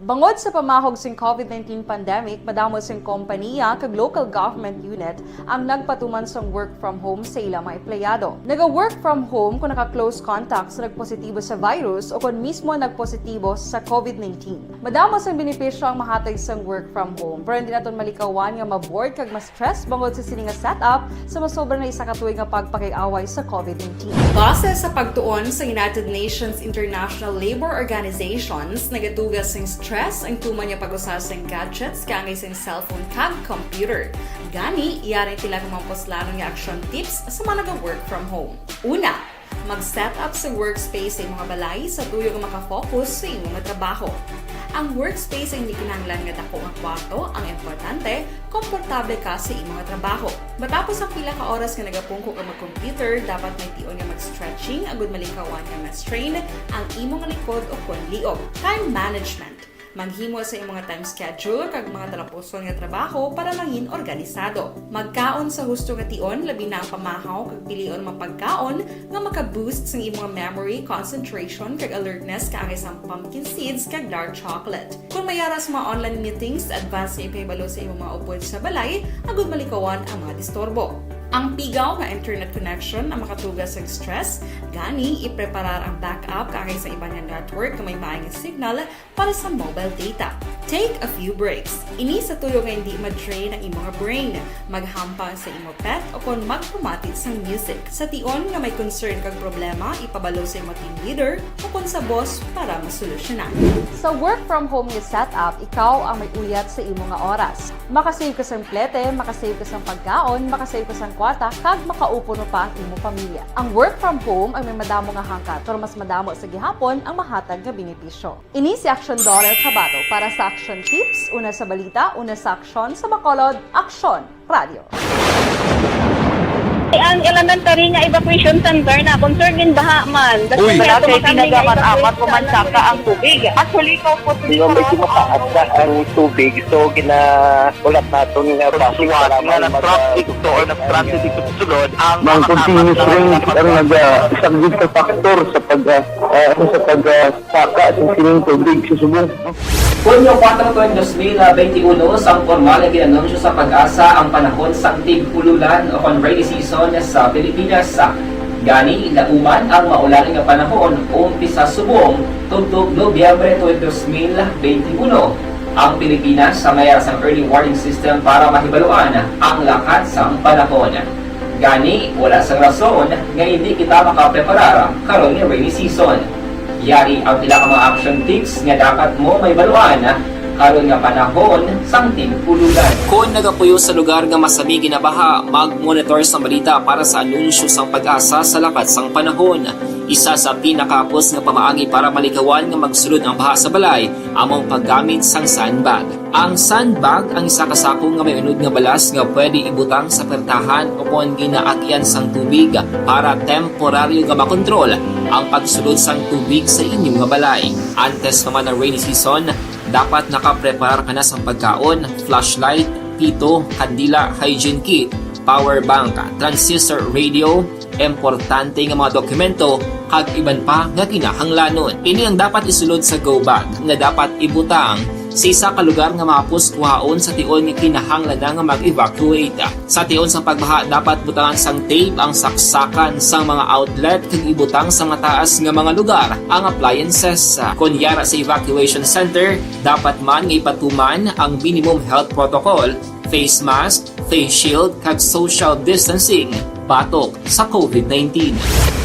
Bangod sa pamahog sing COVID nineteen pandemic, madamo sing kompaniya kag local government unit ang nagpatuman sang work from home sa ila mga empleyado. Naga-work from home kung naka-close contact sa nagpositibo sa virus o kon mismo nagpositibo sa COVID nineteen. Madamo sang benepisyo ang mahatag sang work from home, pero hindi naton malikawan nga ma-bored kag ma-stress bangod sa sini nga setup sa masobra na isa ka tuig nga pagpakig-away sa COVID nineteen. Base sa pagtuon sa United Nations International Labour Organizations, nagatuga sing stress ang tuman nga pag-usa sing gadgets kaangay sing cellphone kag computer. Gani, yari ang pila ka mga puslanon nga action tips sa mga naga-work from home. Una, mag-set up sa workspace sa imong balay sa tuyo nga makafocus sa imo nga trabaho. Ang workspace ang hindi kinahanglan nga dako nga kwarto, ang importante, komportable ka sa imo nga trabaho. Matapos ang pila ka oras nga nagapungko ka mag-computer, dapat may tion nga mag-stretching agud malikawan nga ma-strain ang imo nga likod o kon liog. Time management. Maghimo sa imo nga time schedule kag mga talapuson nga trabaho para mangin organisado. Magkaon sa husto nga tion, labi na ang pamahaw kag pilion mga pagkaon nga maka-boost sang imo nga memory, concentration, kag alertness kaangay sang pumpkin seeds kag dark chocolate. Kung may ara sa mga online meetings, advance nga ipahibalo sa imo mga upod sa balay agud malikawan ang mga disturbo. Ang pigaw nga internet connection ang makatuga sang stress, gani ipreparar ang backup kaangay sa iban nga network nga may maay nga signal para sa mobile data. Take a few breaks. Ini sa tuyo nga hindi ma-drain ang imo nga brain. Maghampang sa imo pet o kon magpamati sang music. Sa tion nga may concern kag problema, ipabalo sa imo team leader o kon sa boss para masolusyonan. Sa work from home nga setup, ikaw ang may uyat sa imo nga oras. Makasave ka sang plete, makasave ka sang pagkaon, makasave ka sang kwarta, kag makaupo pa ang imo pamilya. Ang work from home ang may madamo nga hangkat, pero mas madamo sa gihapon ang mahatag nga benepisyo. Ini si Action Daughter Tabato para sa Action Tips, una sa balita, una sa aksyon, sa Bacolod, Aksyon Radio. Ang elementary nga evacuation center na concerned in baha man. Uy. Wala kay ginagamat-amat, kumansaka ang tubig. Actually, ikaw po, Di ba, medyo mataas na ang tubig, so ginahulat naton nga base para nga mag- nag-traffic to or nag-transit dito sa sulod ang mga continuous rain ang naga-, isang big factor sa pag, ah, ah, sa pag, ah, saka sa sining tubig sa subong. Hunyo kuwatro, tuig dos mil benti uno, sang pormal nga gin-anunsyo sa PAGASA ang panahon sang tig-ululan o kon rainy season sa Pilipinas. Gani, lauman ang maulan nga panahon umpisa subong tubtob Nobyembre tuig dos mil benti uno. Ang Pilipinas sa may sang early warning system para mahibaluan ang lakat sang panahon. Gani, wala sang rason nga hindi kita makapreparar karon nga rainy season. Yari ang pila ka mga action tips nga dapat mo mahibaluan karon nga panahon sang tig-ululan. Kon nagapuyo sa lugar nga masami ginabaha, mag-monitor sang balita para sa anunsyo sang PAGASA sa lakat sang panahon. Isa sa pinakahapos nga pamaagi para malikawan nga magsulod ang baha sa balay amo ang paggamit sang sandbag. Ang sandbag ang isa ka sako nga may unod nga balas nga pwede ibutang sa pertahan o kon ginaagyan sang tubig para temporaryo nga makontrol ang pagsulod sang tubig sa inyo nga balay. Antes pa man ang rainy season, dapat nakapreparar ka na sang pagkaon, flashlight, pito, kandila, hygiene kit, power bank, transistor radio, importante nga mga dokumento, kag iban pa nga kinahanglanon. Ini ang dapat isulod sa go bag nga dapat ibutang Sa isa ka lugar nga mahapos kuhaon sa tion nga kinahanglan na nga mag-evacuate. Sa tion sang pagbaha, dapat butangan sang tape ang saksakan sang mga outlet kag ibutang sa mataas nga mga lugar ang appliances. Kon yara sa evacuation center, dapat man nga ipatuman ang minimum health protocol, face mask, face shield, kag social distancing batok sa COVID nineteen.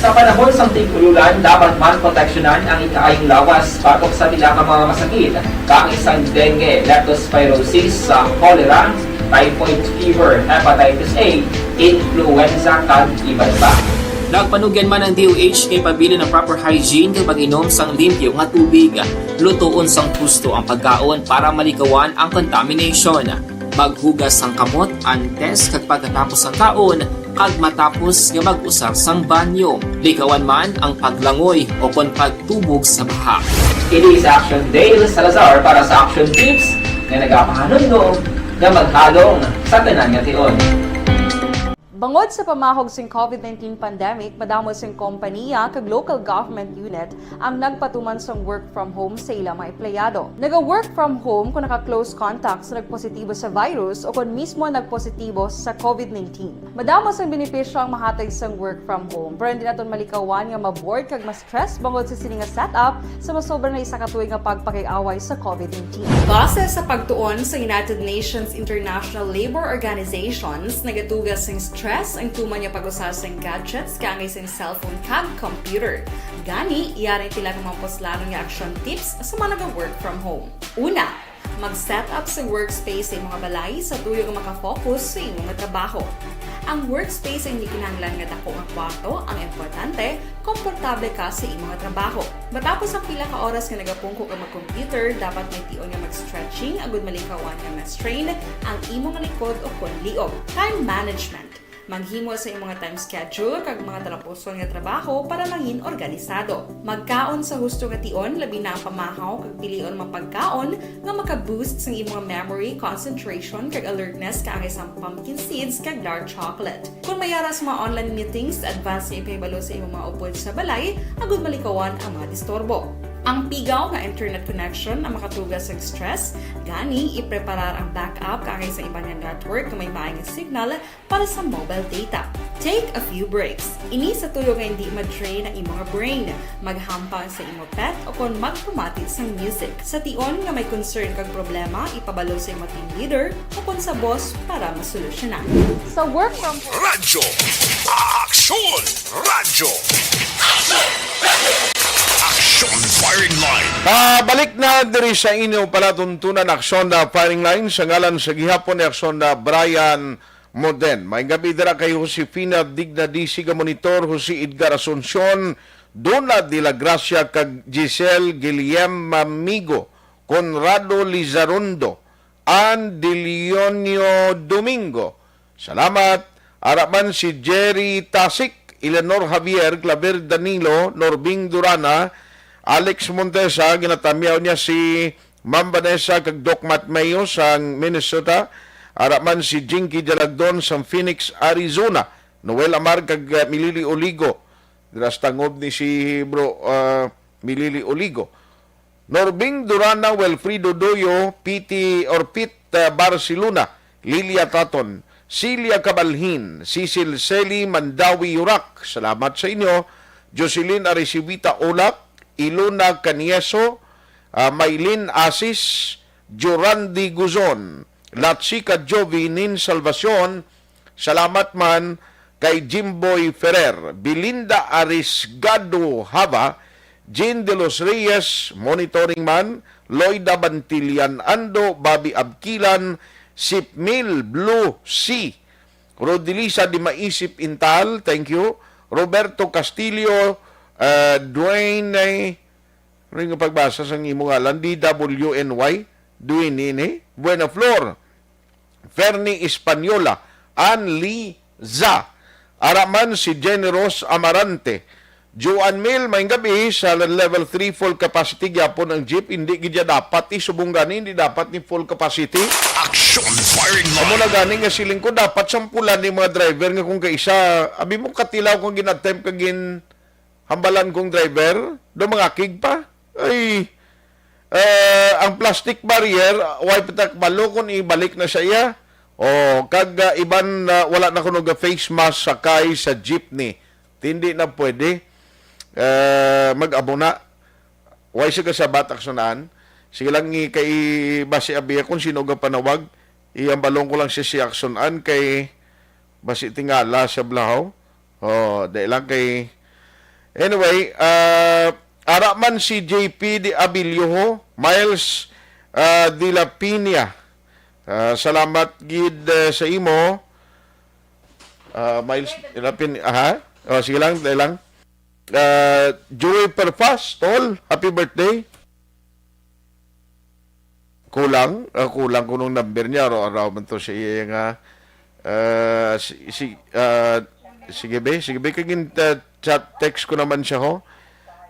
Sa panahon sang tig-ululan, dapat man proteksyonan ang ikaayong lawas batok sa pila ka mga masakit, kaangay sang dengue, leptospirosis, sa cholera, typhoid fever, hepatitis A, influenza, kag iban pa. Nagpanugyan man ang D O H nga ipabilin ang proper hygiene kag pag-inom sang limpyo nga tubig. Lutoon sang husto ang pagkaon para malikawan ang contamination. Maghugas sang kamot antes kag pagkatapos sang kaon kag matapos nga mag-usar sang banyo. Likawan man ang paglangoy o kon pagtubog sa baha. Ini si Action Dale Salazar para sa Action Tips nga nagapahanumdom nga maghalong sa tanan nga tion. Bangod sa pamahog sing COVID nineteen pandemic, madamo sing kompaniya kag local government unit ang nagpatuman sang work from home sa ila mga empleyado. Naga-work from home kung naka-close contact sa nagpositibo sa virus o kon mismo nagpositibo sa COVID nineteen. Madamo sang benepisyo ang mahatag sang work from home, pero hindi naton malikawan nga ma-bored kag ma-stress bangod sa sini nga setup sa masobra na isa ka tuig nga pagpakig-away sa COVID nineteen. Base sa pagtuon sa United Nations International Labour Organizations, nagatuga sing stress ang tuman nga pag-usa sing gadgets kaangay sing cellphone kag computer. Gani, yari ang pila ka mga puslanon nga action tips sa mga naga-work from home. Una, mag-set up sa workspace sa imong balay sa tuyo nga makafocus sa imong trabaho. Ang workspace ay hindi kinahanglan nga dako nga kwarto, ang importante, komportable ka sa imong trabaho. Matapos ang pila ka oras nga nagapungko ka mag-computer, dapat may tion nga mag-stretching agud malikawan nga ma-strain ang imong likod o kon liog. Time management. Maghimo sa imong time schedule kag mga talapuson nga trabaho para mangin organisado. Magkaon sa husto nga tion, labi na ang pamahaw kag pilion mga pagkaon nga maka-boost sang imong memory, concentration, kag alertness kaangay sang pumpkin seeds kag dark chocolate. Kon may ara sa mga online meetings, advance nga ipahibalo sa imong mga upod sa balay agud malikawan ang mga disturbo. Ang pigaw nga internet connection ang makatuga sang stress, gani ipreparar ang backup kaangay sa iban nga network nga may maayong signal para sa mobile data. Take a few breaks. Ini sa tuyo nga hindi ma-drain ang imong brain. Maghampang sa imo pet o kon magpamati sang music. Sa tion nga may concern kag problema, ipabalo sa imo team leader o kon sa boss para masolusyonan. Sa work from home. Radyo Aksyon! Radyo Aksyon Firing Line! Pabalik na diri sa inyo palatuntunan, Aksyon na Firing Line, sa ngalan sa gihapon ni Aksyon na Brian Moden. May gabi dira kay Josefina Digna, D C ka monitor, Jose Edgar Asuncion, Dona de la Gracia kag Giselle Guillem Mamigo, Conrado Lizarondo, Ann Dilionio Domingo. Salamat. Ara man si Jerry Tasik, Eleanor Javier, Claver Danilo, Norbing Durana, Alex Montesa, ginatamyaw niya si Ma'am Vanessa kag Doc Matt Mayo sang Minnesota. Ara man si Jinky Jalagdon sang Phoenix, Arizona. Noel Amar kag, uh, Milili Oligo. Dira sa tangob ni si Bro, uh, Milili Oligo. Norbing Durana, Wilfredo Doyo, Piti or Pit, uh, Barcelona, Lilia Taton, Celia Cabalhin, Cecil Seli Mandawi Yurak. Salamat sa inyo. Jocelyn Arisibita Olak, Ilona Canieso, ah, Maylin Asis, Jorandi Guzon, Latsika Jovi, Nin Salvacion, salamat man kay Jimboy Ferrer, Belinda Arisgado Hava, Jean de los Reyes, monitoring man, Loida Bantillan Ando, Bobby Abkilan, Sipmil Blue Sea, Rodelisa de Maisip Intal, thank you. Roberto Castillo, uh, Dwayne, ano yung pagbasa sa imo ngalan? D W N Y, Dwayne ini. Buena Flor, Fernie Española, Ann Lee Za. Ara man si Jenny Rose Amarante. Joan Mill, may gabi sa level three full capacity gyapon ang jeep. Hindi gid ya dapat, eh, subong gani, hindi dapat ni full capacity. Action firing line. Amo na gani nga siling ko, dapat sampulan ni mga driver nga kung kaisa, abi mo katilaw kung gin-attempt ka gin hambalan kong driver, do mga kig pa. Ay, Eh, ang plastic barrier, way pa ta kabalo kung ibalik na sa iya. O, kag, ah, iban, ah, wala na kuno ga face mask sakay sa jeepney. Hindi na pwede. Eh, mag-abo na. Way siya gasabat, aksyonan. Sige lang, i-, kay basi abi kung sino ga panawag. Iyang balon ko lang siya si aksyonan kay basi tingala sa blahaw. Oh, dahil lang kay, anyway, ah, ara man si J P de Abilio, Miles, ah, de la Piña. Ah, salamat gid, eh, sa imo. Ah, Miles de la Piña, aha? Oh, sige lang, dahil lang. Ah, Joey Perpas, tol, happy birthday. Kulang, ah, kulang kunong number niya, araw-araw man to sa iya nga, ah, si, si, ah, sige be, sige be, kay gin, ah, chat, text ko naman siya, ho.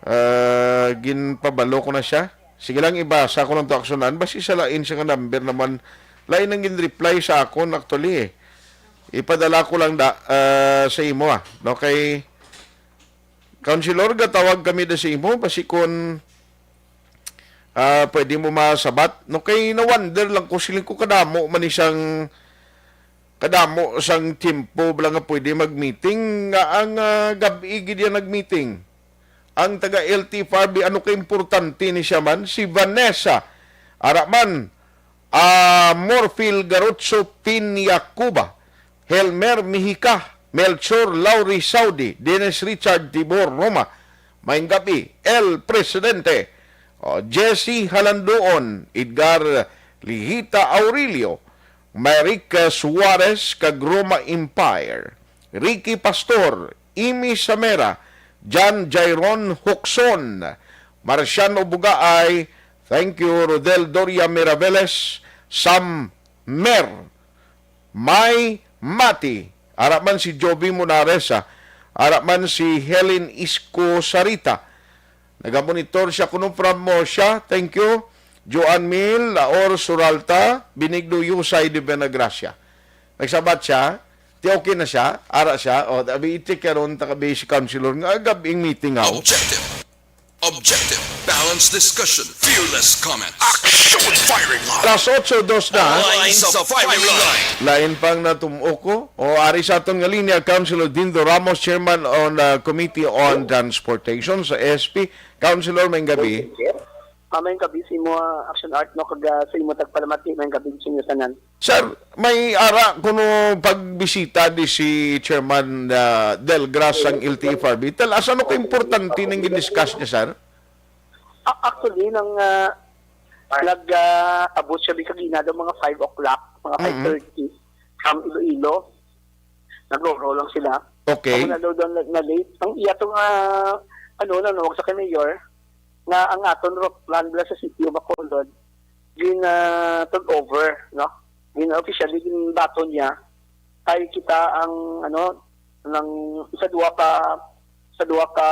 Ah, ginpabalo ko na siya. Sige lang, ibasa ko lang to, aksyonan. Basi sa lain siya nga number naman. Lain ang gin-reply sa akon, actually, eh. Ipadala ko lang da, ah, sa imo, ah. No, kay Councilor, gatawag kami da sa imo, basi kun, ah, pwede mo masabat. No, kay na-wonder lang ko, siling ko kadamo man isang, kadamo sang tiyempo bala nga pwede mag-meeting, nga ang, ah, gab-i gid yan nag-meeting. Ang taga L T F R B, ano ka importante ni siya man? Si Vanessa, ara man, ah, Morphil Garotso Piñacuba, Helmer Mihica, Melchor Lauri Saudi, Dennis Richard Tibor Roma, Maayong Gabi, El Presidente, o, Jesse Halandoon, Edgar Lihita Aurelio, Marica Suarez, kag Roma Empire, Ricky Pastor, Imi Samera, John Jairon Huxon, Marciano Bugaay, thank you, Rodel Doria Miraveles, Sam Mer, May Mati, ara man si Joby Monares, ah, ara man si Helen Isko Sarita. Nagamonitor siya kuno from Murcia. Thank you. Joan Mil, Laor Suralta, Benigno Yusay de Buenagracia. Nagsabat siya, ti okay na siya, ara siya, o, abi, i-check karon, ta kabi si Councilor nga gab-ing meeting, haw. Objective. Objective. Balanced discussion. Fearless comment. Action firing line. Alas otso dos na. Lines of firing line. Lain pang natum-o ko. O, ari sa aton nga linya, Councilor Dindo Ramos, Chairman on, uh, Committee on Transportation sa S P. Councilor, maayong gabi. Ah, maayong gabi sa imo, ah, Action Art, no, kag, ah, sa imo tagpalamati, maayong gabi sa inyo tanan. Sir, may ara kuno pagbisita di si Chairman, ah, Del Gras sang L T F R B. Tell us, ano ka importante ning gin-discuss niya, sir? A-, actually, nang, ah, nag, ah, abot siya di kagina daw mga five o'clock, mga Mm-mm. five thirty, from Iloilo. Nagroro lang sila. Okay. Ako na daw doon na, na late. Ang iya to nga, ano, nanawag sa kay Mayor, nga ang aton route plan bala sa City of Bacolod, gin, ah, turn over, no? Gin officially ginbaton niya. Kay kita ang, ano, nang sa duha ka, sa duha ka,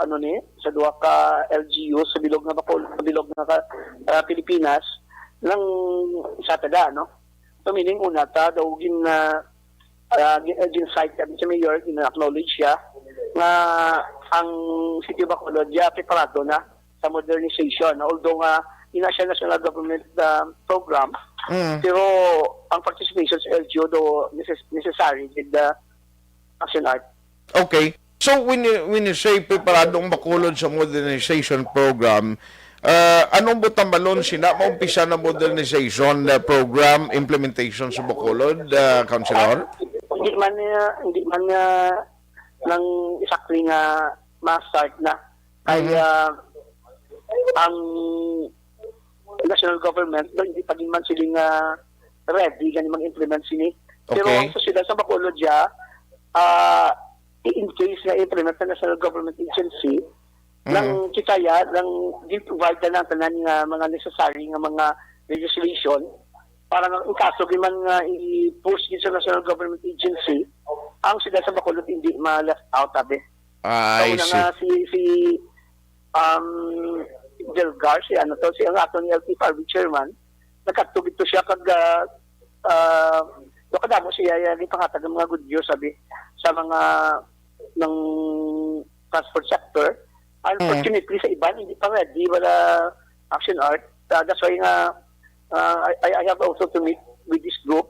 ano ni, sa duha ka L G U sa bilog nga Bacolod, sa bilog nga ka-, ah, Pilipinas, nang isa ta da, no? So, meaning, una ta daw gin, ah, ah, gin, ah, gin-cite kami sa mayor, gin-acknowledge siya nga ang City of Bacolod ya preparado na sa modernization. Although nga ina siya national government, ah, program, Mm. pero ang participation sa L G U do neces-, necessary with the Action Art. Okay. So, when you, when you say preparado ang Bacolod sa modernization program, ah, anong butambalon sina maumpisa na modernization, ah, program implementation sa Bacolod, ah, Councilor? Hindi man, ah, hindi man, ah, nang exactly nga ma-start na. Ay, Mhm. ah, ang national government, no, hindi pa gid man sila nga ready gani mag-implement sini. Pero Okay. ang sa sila sa Bacolod ya, ah, i-, in case nga implement sa national government agency, Mhm. nang kita ya, nang gi-provide na ang tanan nga mga necessary nga mga legislation para nga in kaso gid man nga i-push gid sa national government agency, ang sila sa Bacolod hindi ma-left out, abi. Ah, I Sa una see. nga si, si, um, Delgar, si ano to, si ang aton L T F R B chairman, nagkadto gid to siya kag, ah, ah, kadamo siya, ya, gipanghatag ang mga good news, sabi, sa mga ng transport sector. Mm. Unfortunately, sa iban, hindi pa ready, wala, Action Art. Uh, that's why nga, uh, I, I have also to meet with this group.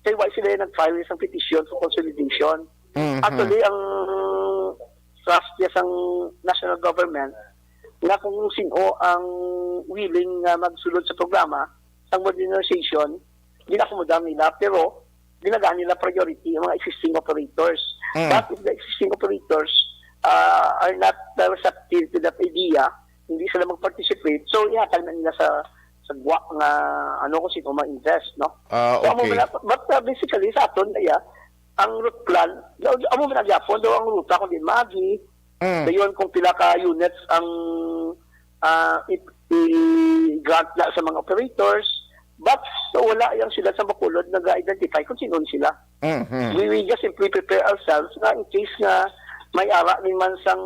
Kay why sila nag-file sa petition for consolidation? Mhm. Actually, ang trust niya sang national government nga kung sino ang willing nga magsulod sa programa sang modernization, ginakomodar nila, pero ginagaan nila priority ang mga existing operators. Mm. But if the existing operators uh, are not uh, receptive to that idea, hindi sila mag-participate, so ihatag na nila sa sa gwa nga ano kung sino ma-invest, no? Ah, So, amo okay. man na, but uh, basically sa aton na iya, ang route plan, amo man ang gyapon daw ang ruta kung di maagi, Mm. dayon kung pila ka units ang ah, i- i-grant na sa mga operators, but wala yang sila sa Bacolod nag-identify kung sino sila. Mhm. We, we just simply prepare ourselves na in case nga may ara ni man sang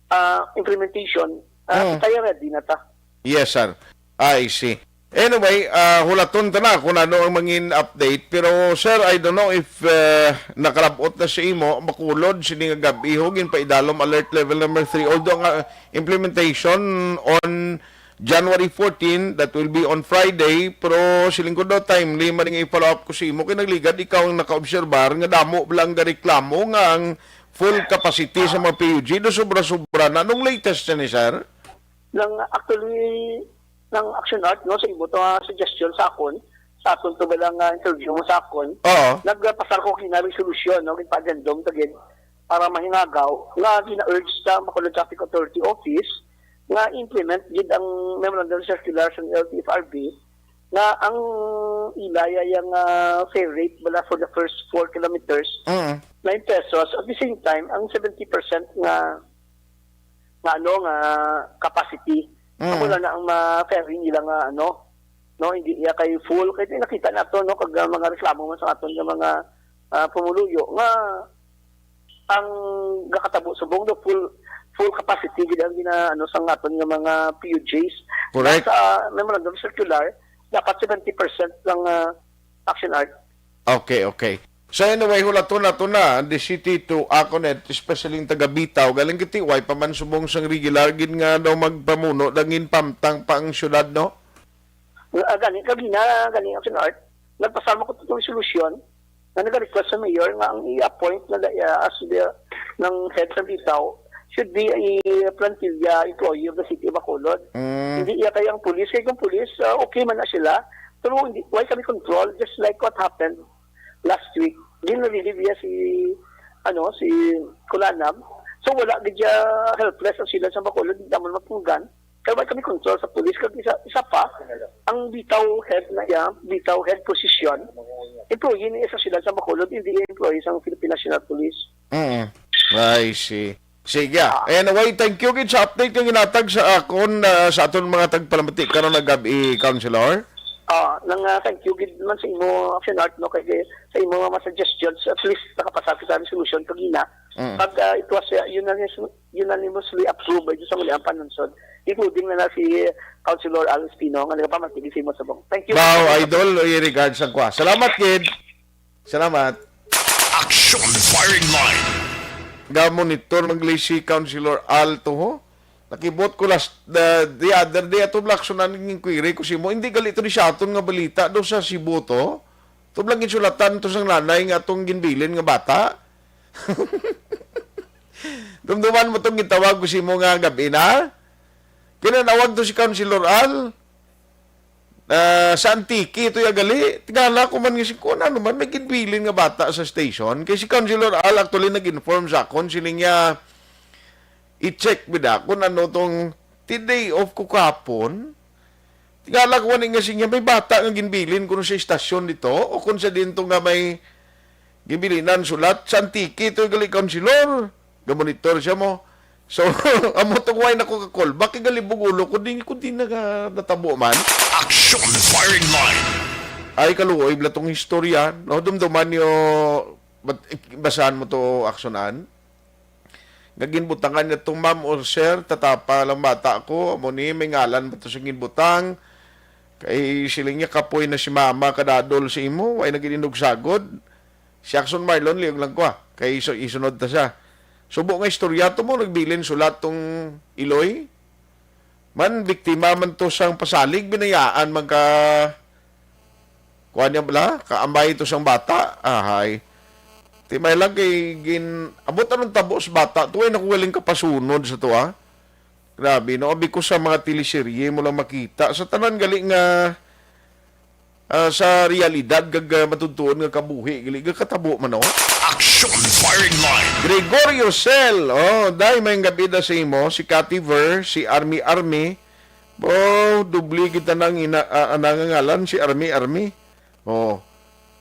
ah, implementation, ah, Mm. tayo ready na ta. Yes, sir. I see. Anyway, ah, hulaton ta na kung ano ang mangin update. Pero, sir, I don't know if ah, nakalabot na sa imo, Bacolod, sini nga gab-i ho, ginpaidalom alert level number three. Although nga implementation on January fourteen, that will be on Friday, pero siling ko daw timely man nga i-follow up ko sa imo kay nagligad ikaw ang nakaobserbar nga damo lang gareklamo nga ang full capacity sa mga P U G do sobra-sobra na. Anong latest ni, sir? Nang actually, nang Action Art, no, sa imo to nga suggestion sa akon, sa aton to ba lang nga interview mo sa akon, Oo. nagpasar ko kina resolution, no, gid pa-addendum to gid para mahinagaw nga gina-urge sa Bacolod Traffic Authority Office nga implement gid ang memorandum circular sa L T F R B nga ang ilaya yang ah, fare rate bala for the first four kilometers Mm. nine pesos. At the same time, ang seventy percent nga nga ano nga capacity. Mm. Amo lang na ang ma-ferry nila nga ano, no, hindi iya kay full kay nakita nato, no, kag ah, mga reklamo man sa aton nga mga ah, pumuluyo nga ang gakatabo subong do full full capacity gid ang gina ano sa aton nga mga P U Js. Correct. Sa memorandum circular dapat seventy percent lang ah, Action Art. Okay, okay. So anyway, hulaton nato na the city to act on it, especially yung taga Bitaw. Galing kiti, way pa man subong sang regular gid nga daw magpamuno dangin pamtang pa ang syudad, no? Ah, gani, gani na, gani ang Action Art. Nagpasama ko itong resolusyon na nag-request sa mayor nga ang i-appoint na da- ah, as the ng head sa Bitaw should be a plantilla employee of the city of Bacolod. Mm. Hindi iya kaya ang police. Kaya kung police, ah, okay man na sila. Pero hindi, why kami control? Just like what happened last week. Di nalilibya si, ano, si Kulanab. So wala gid siya helpless ang sila sa Bacolod. Hindi naman mapunggan. Kaya wala kami control sa police. Kag isa, isa pa, ang Bitaw head na iya, Bitaw head position, employee niya sa sila sa Bacolod, hindi employee sa Philippine National Police. Mm. I see. Sige. Ah. Anyway, thank you gid sa update nga ginatag sa akon, ah, sa aton mga tagpalamati karon nga gab-i, Councilor. Ah, nang ah, thank you gid man sa imo Action Art, no, kay kay sa imo mga suggestions, at least nakapasar kita ang resolution kagina. Mm. Pag ah, it was ah, unanimous- unanimously approved by sa muli ang panungsod, including na na si Councilor Al Espino nga nagapamati sa imo subong. Thank you. Bao, idol, i-regards ang kwa. Salamat gid. Salamat. Action Firing Line. Ga-monitor man gali si Councilor Al to, ho. Nakibot ko last, the, the other day, ato blaksonan ang inquiry ko si mo. Hindi gali to ni sa aton nga balita do sa Cebu to. Tublang insulatan to sang nanay nga atong ginbilin nga bata. Dumduman mo tong gitawag ko si mo nga gab-i na. Kinanawag to si Councilor Al. Ah, sa Antique, ito yung gali. Tingala ko man nga si kuan, ano man, may ginbilin nga bata sa station. Kay si Councilor Al actually nag-inform sa akon, siling niya, i-check bida kung ano tong ti-day off ko kahapon. Tingala ko ani nga siya, may bata nga ginbilin kuno sa istasyon dito o kung sa dinto nga may ginbilinan sulat sa Antique, ito gali, Councilor. Gamonitor siya mo. So, amo tong way na ko ka-call. Bakit gali bugulo ko din, ko din naga-, natabo man. Action Firing Line. Ay, kaluoy bala tong istorya. No, dumduman niyo, bat-, basahan mo to, Action An. Nga ginbutangan niya to, "Ma'am or sir, tatapa lang bata ko. Amo ni, may ngalan ba to sa ginbutang? Kay siling niya, kapoy na si mama, kadadol sa imo, way na gid inugsagod." Si Action Marlon, liog lang ko, ah. Kay iso-, isunod ta siya. Subo nga istorya to mo, nagbilin sulat tong Iloy. Man, biktima man to sang pasalig, binayaan man ka, kuha niya bala, kaambay to sang bata. Ahay. Timay lang kay gin-, abot anong tabo sa bata, tuway na ko galing kapasunod sa to, ah. Grabe, no? Abi ko sa mga teleserye mo lang makita. Sa tanan gali nga, ah, sa realidad kag, ah, matutuon nga kabuhi, gali, gakatabo man, no? Action Firing Line. Gregorio Cel, oh, dai, may gabi da sa imo, si Cathy Ver, si Army Army. Oh, dubli kita nang ina-, ah, nangangalan, si Army Army. Oh,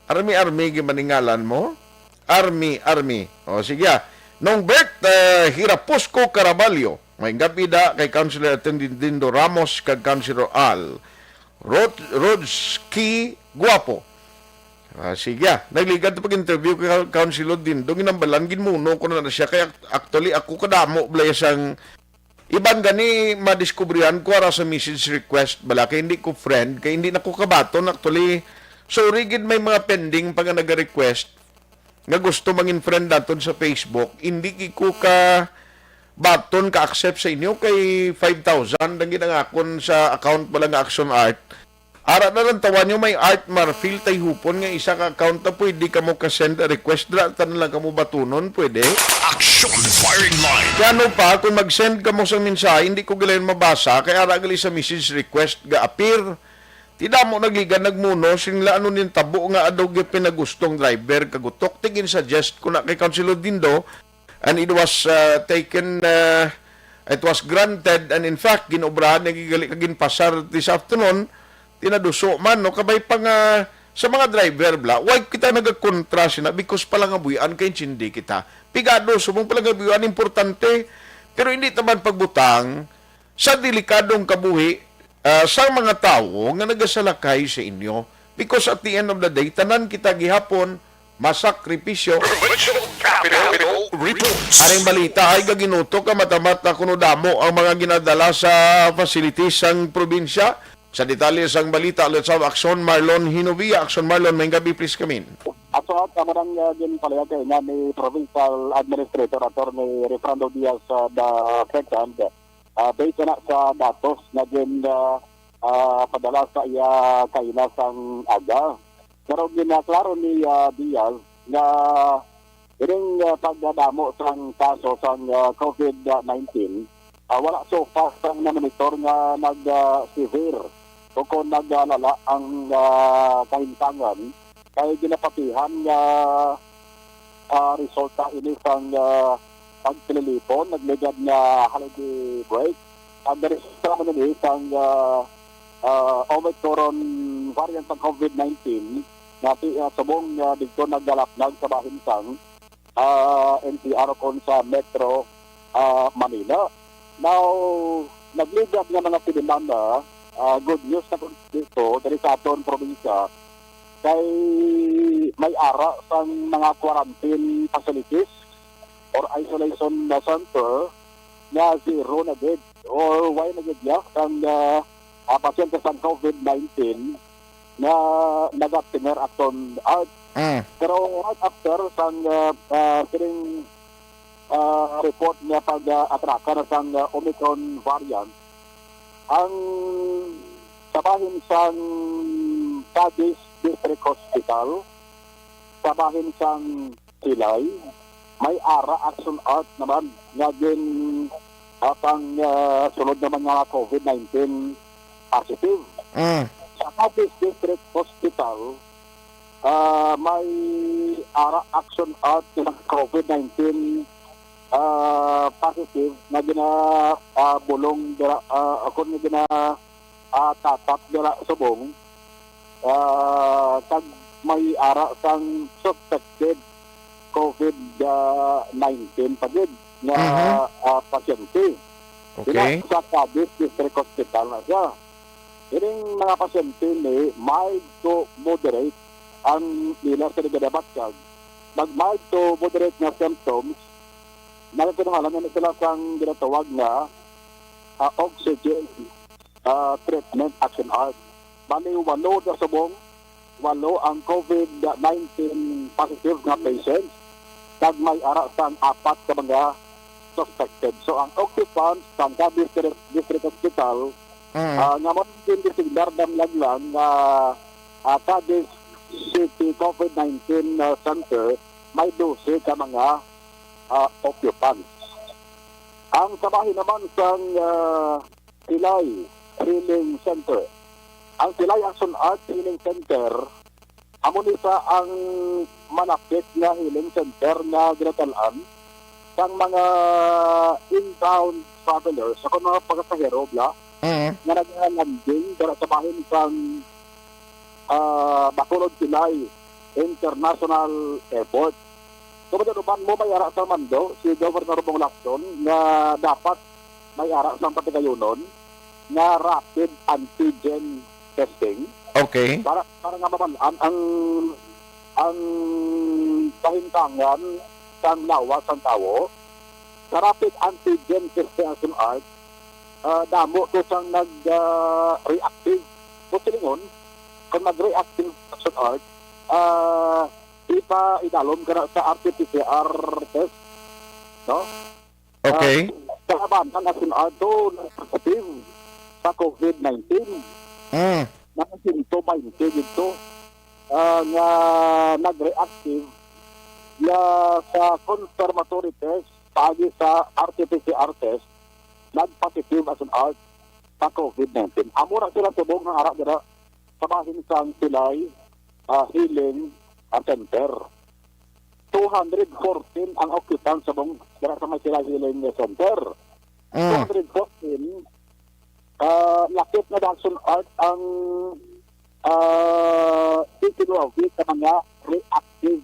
Army Army, gimaningalan mo? Army Army. Oh, sige, ah. Nongbert, ah, Hirapusco Caraballo. May gabi da kay Councilor Atendindo Ramos kag Councilor Al. Rod-, Rodski Guapo. Ah, sige, ah. Nagligad pag-interview kay Councilor Dindo, ginambalan, ginmuno ko na, na siya. Kaya act-, actually, ako kadamo, blaya sang iban gani madiskubrihan ko ara sa message request, bala, kay hindi ko friend, kay hindi na ko kabaton. Actually, sorry gid, may mga pending pa nga naga-request nga gusto mangin friend naton sa Facebook. Hindi gid ko ka baton ka accept sa inyo kay five thousand ang gid ang akon sa account bala nga Action Art. Ara na lang, tawa nyo, may Art Marfil Tayhupon nga isa ka account na pwede kamo ka-send request dra, tanan lang kamo batunon, pwede? Action Firing Line. Kay ano pa, kung mag-send kamo sa mensahe, hindi ko gilayon mabasa, kay ara gali sa message request ga appear. Ti damo nagligan nagmuno, sing la ano ning tabo nga adaw gyud pinagustong driver kagutok, ti gin-suggest ko na kay Councilor Dindo, and it was, uh, taken, uh, it was granted, and in fact, ginobrahan na gigali ka ginpasar this afternoon, tinaduso man, no? Kabay pa nga sa mga driver, bla, why kita nagakontra sina? Because palangabuhian kay intindi kita. Pigado, subong palangabuhian, importante. Pero hindi taman pagbutang sa delikadong kabuhi, ah, sang mga tawo nga nagasalakay sa inyo. Because at the end of the day, tanan kita gihapon masakripisyo. Provincial Capital Reports. Aring balita ay gaginuto ka mata-mata kuno damo ang mga ginadala sa facilities sang probinsya. Sa detalye sang balita, let's have Action Marlon Hinovia. Action Marlon, may gabi, please come in. At sa at, amo nang, uh, ginpalaya kay nga ni Provincial Administrator Attorney Refrando Diaz, uh, the second, uh, based na sa datos nga gin, uh, uh, padala sa iya kaina sang aga. Pero ginaklaro ni, ah, Diaz nga ining, ah, pagdamo sang kaso sang, ah, COVID nineteen, ah, wala so far sang na-monitor nga nag, ah, severe o kon naglala ang, ah, kahimtangan, kay ginapatihan nga, ah, resulta ini sang, ah, pagpililipon, nagligad nga holiday break. Ang resulta man ini sang, ah, ah, Omicron variant sang COVID nineteen nga ti-, ah, subong, ah, didto naglalapnag sa bahin sang, ah, N C R o kon sa Metro, ah, Manila. Now, nagligad nga mga sinimana, ah, good news na dito diri sa aton probinsya kay may ara sang mga quarantine facilities or isolation na center nga zero na gid or wala na gid ya sang, ah, ah, pasyente sang COVID nineteen nga nagatener aton art. Mm. Pero right after sang, ah, ah, sining, ah, report nga pag, ah, atraka na sang, ah, Omicron variant, ang sa bahin sang Cadiz District Hospital, sa bahin sang Silay, may ara Action Art naman nga gin, ah, pang, ah, sulod naman nga COVID nineteen positive. Mm. Sa Cadiz District Hospital, ah, may ara Action Art nga COVID nineteen, ah, positive nga gina, ah, bulong dira, ah, ako nga gina, ah, tatap dira subong, ah, kag may ara sang suspected COVID, ah, nineteen pa gid nga, Mhm. ah, pasyente. Okay. Dira sa Cadiz District Hospital na siya. Ining mga pasyente ni mild to moderate ang ila sa nagadabatyag. Nag mild to moderate nga symptoms, nagkinahanglan na sila sang ginatawag nga, ah, oxygen, ah, treatment Action Art. Bali, walo na subong, walo ang COVID nineteen positive nga patients, kag may ara sang apat ka mga, suspected. So, ang occupants sang Cadiz District Hospital, Mm. ah, nga mo designar na lang nga, ah, Cadiz City COVID nineteen, ah, Center, may dose ka mga, ah, occupants. Ang sa bahin naman sang, ah, Silay Healing Center. Ang Silay Action Arts Healing Center, amo ni sa ang malapit nga healing center nga ginadal-an sang mga inbound travelers, ako, mga pasahero, bla, Mm. nga naglanding dira sa bahin sang, ah, Bacolod Silay International Airport. So, madad-uban mo, may ara sa mando si Governor Bong Lacson nga dapat may ara sang patigayonon nga rapid antigen testing Okay. para, para nga mabal-an ang, ang kahintangan sang lawas sang tawo. Sa rapid antigen testing, Action Arts, ah, damo to sang nag, ah, reactive. Kung silingon, kung nag-reactive, Action Arts, ah, ipa-idalom ka na sa R T P C R test, no? Okay. Ah, sa labanan, Action Arts, to, nag-positive sa COVID nineteen. Mm. Mga sento baynte dito, ah, nga nag-reactive nga sa confirmatory test, paagi sa R T P C R test, nag-positive, Action Arts, sa COVID nineteen. Amo ra sila subong nga ara dira sa bahin sang Silay, ah, Healing, ah, Center. Two hundred fourteen ang occupants subong dira sa may Silay Healing Center. Mm. Two hundred fourteen, ah, lakip na, Action Arts, ang, ah, ikinulawi sa mga reactive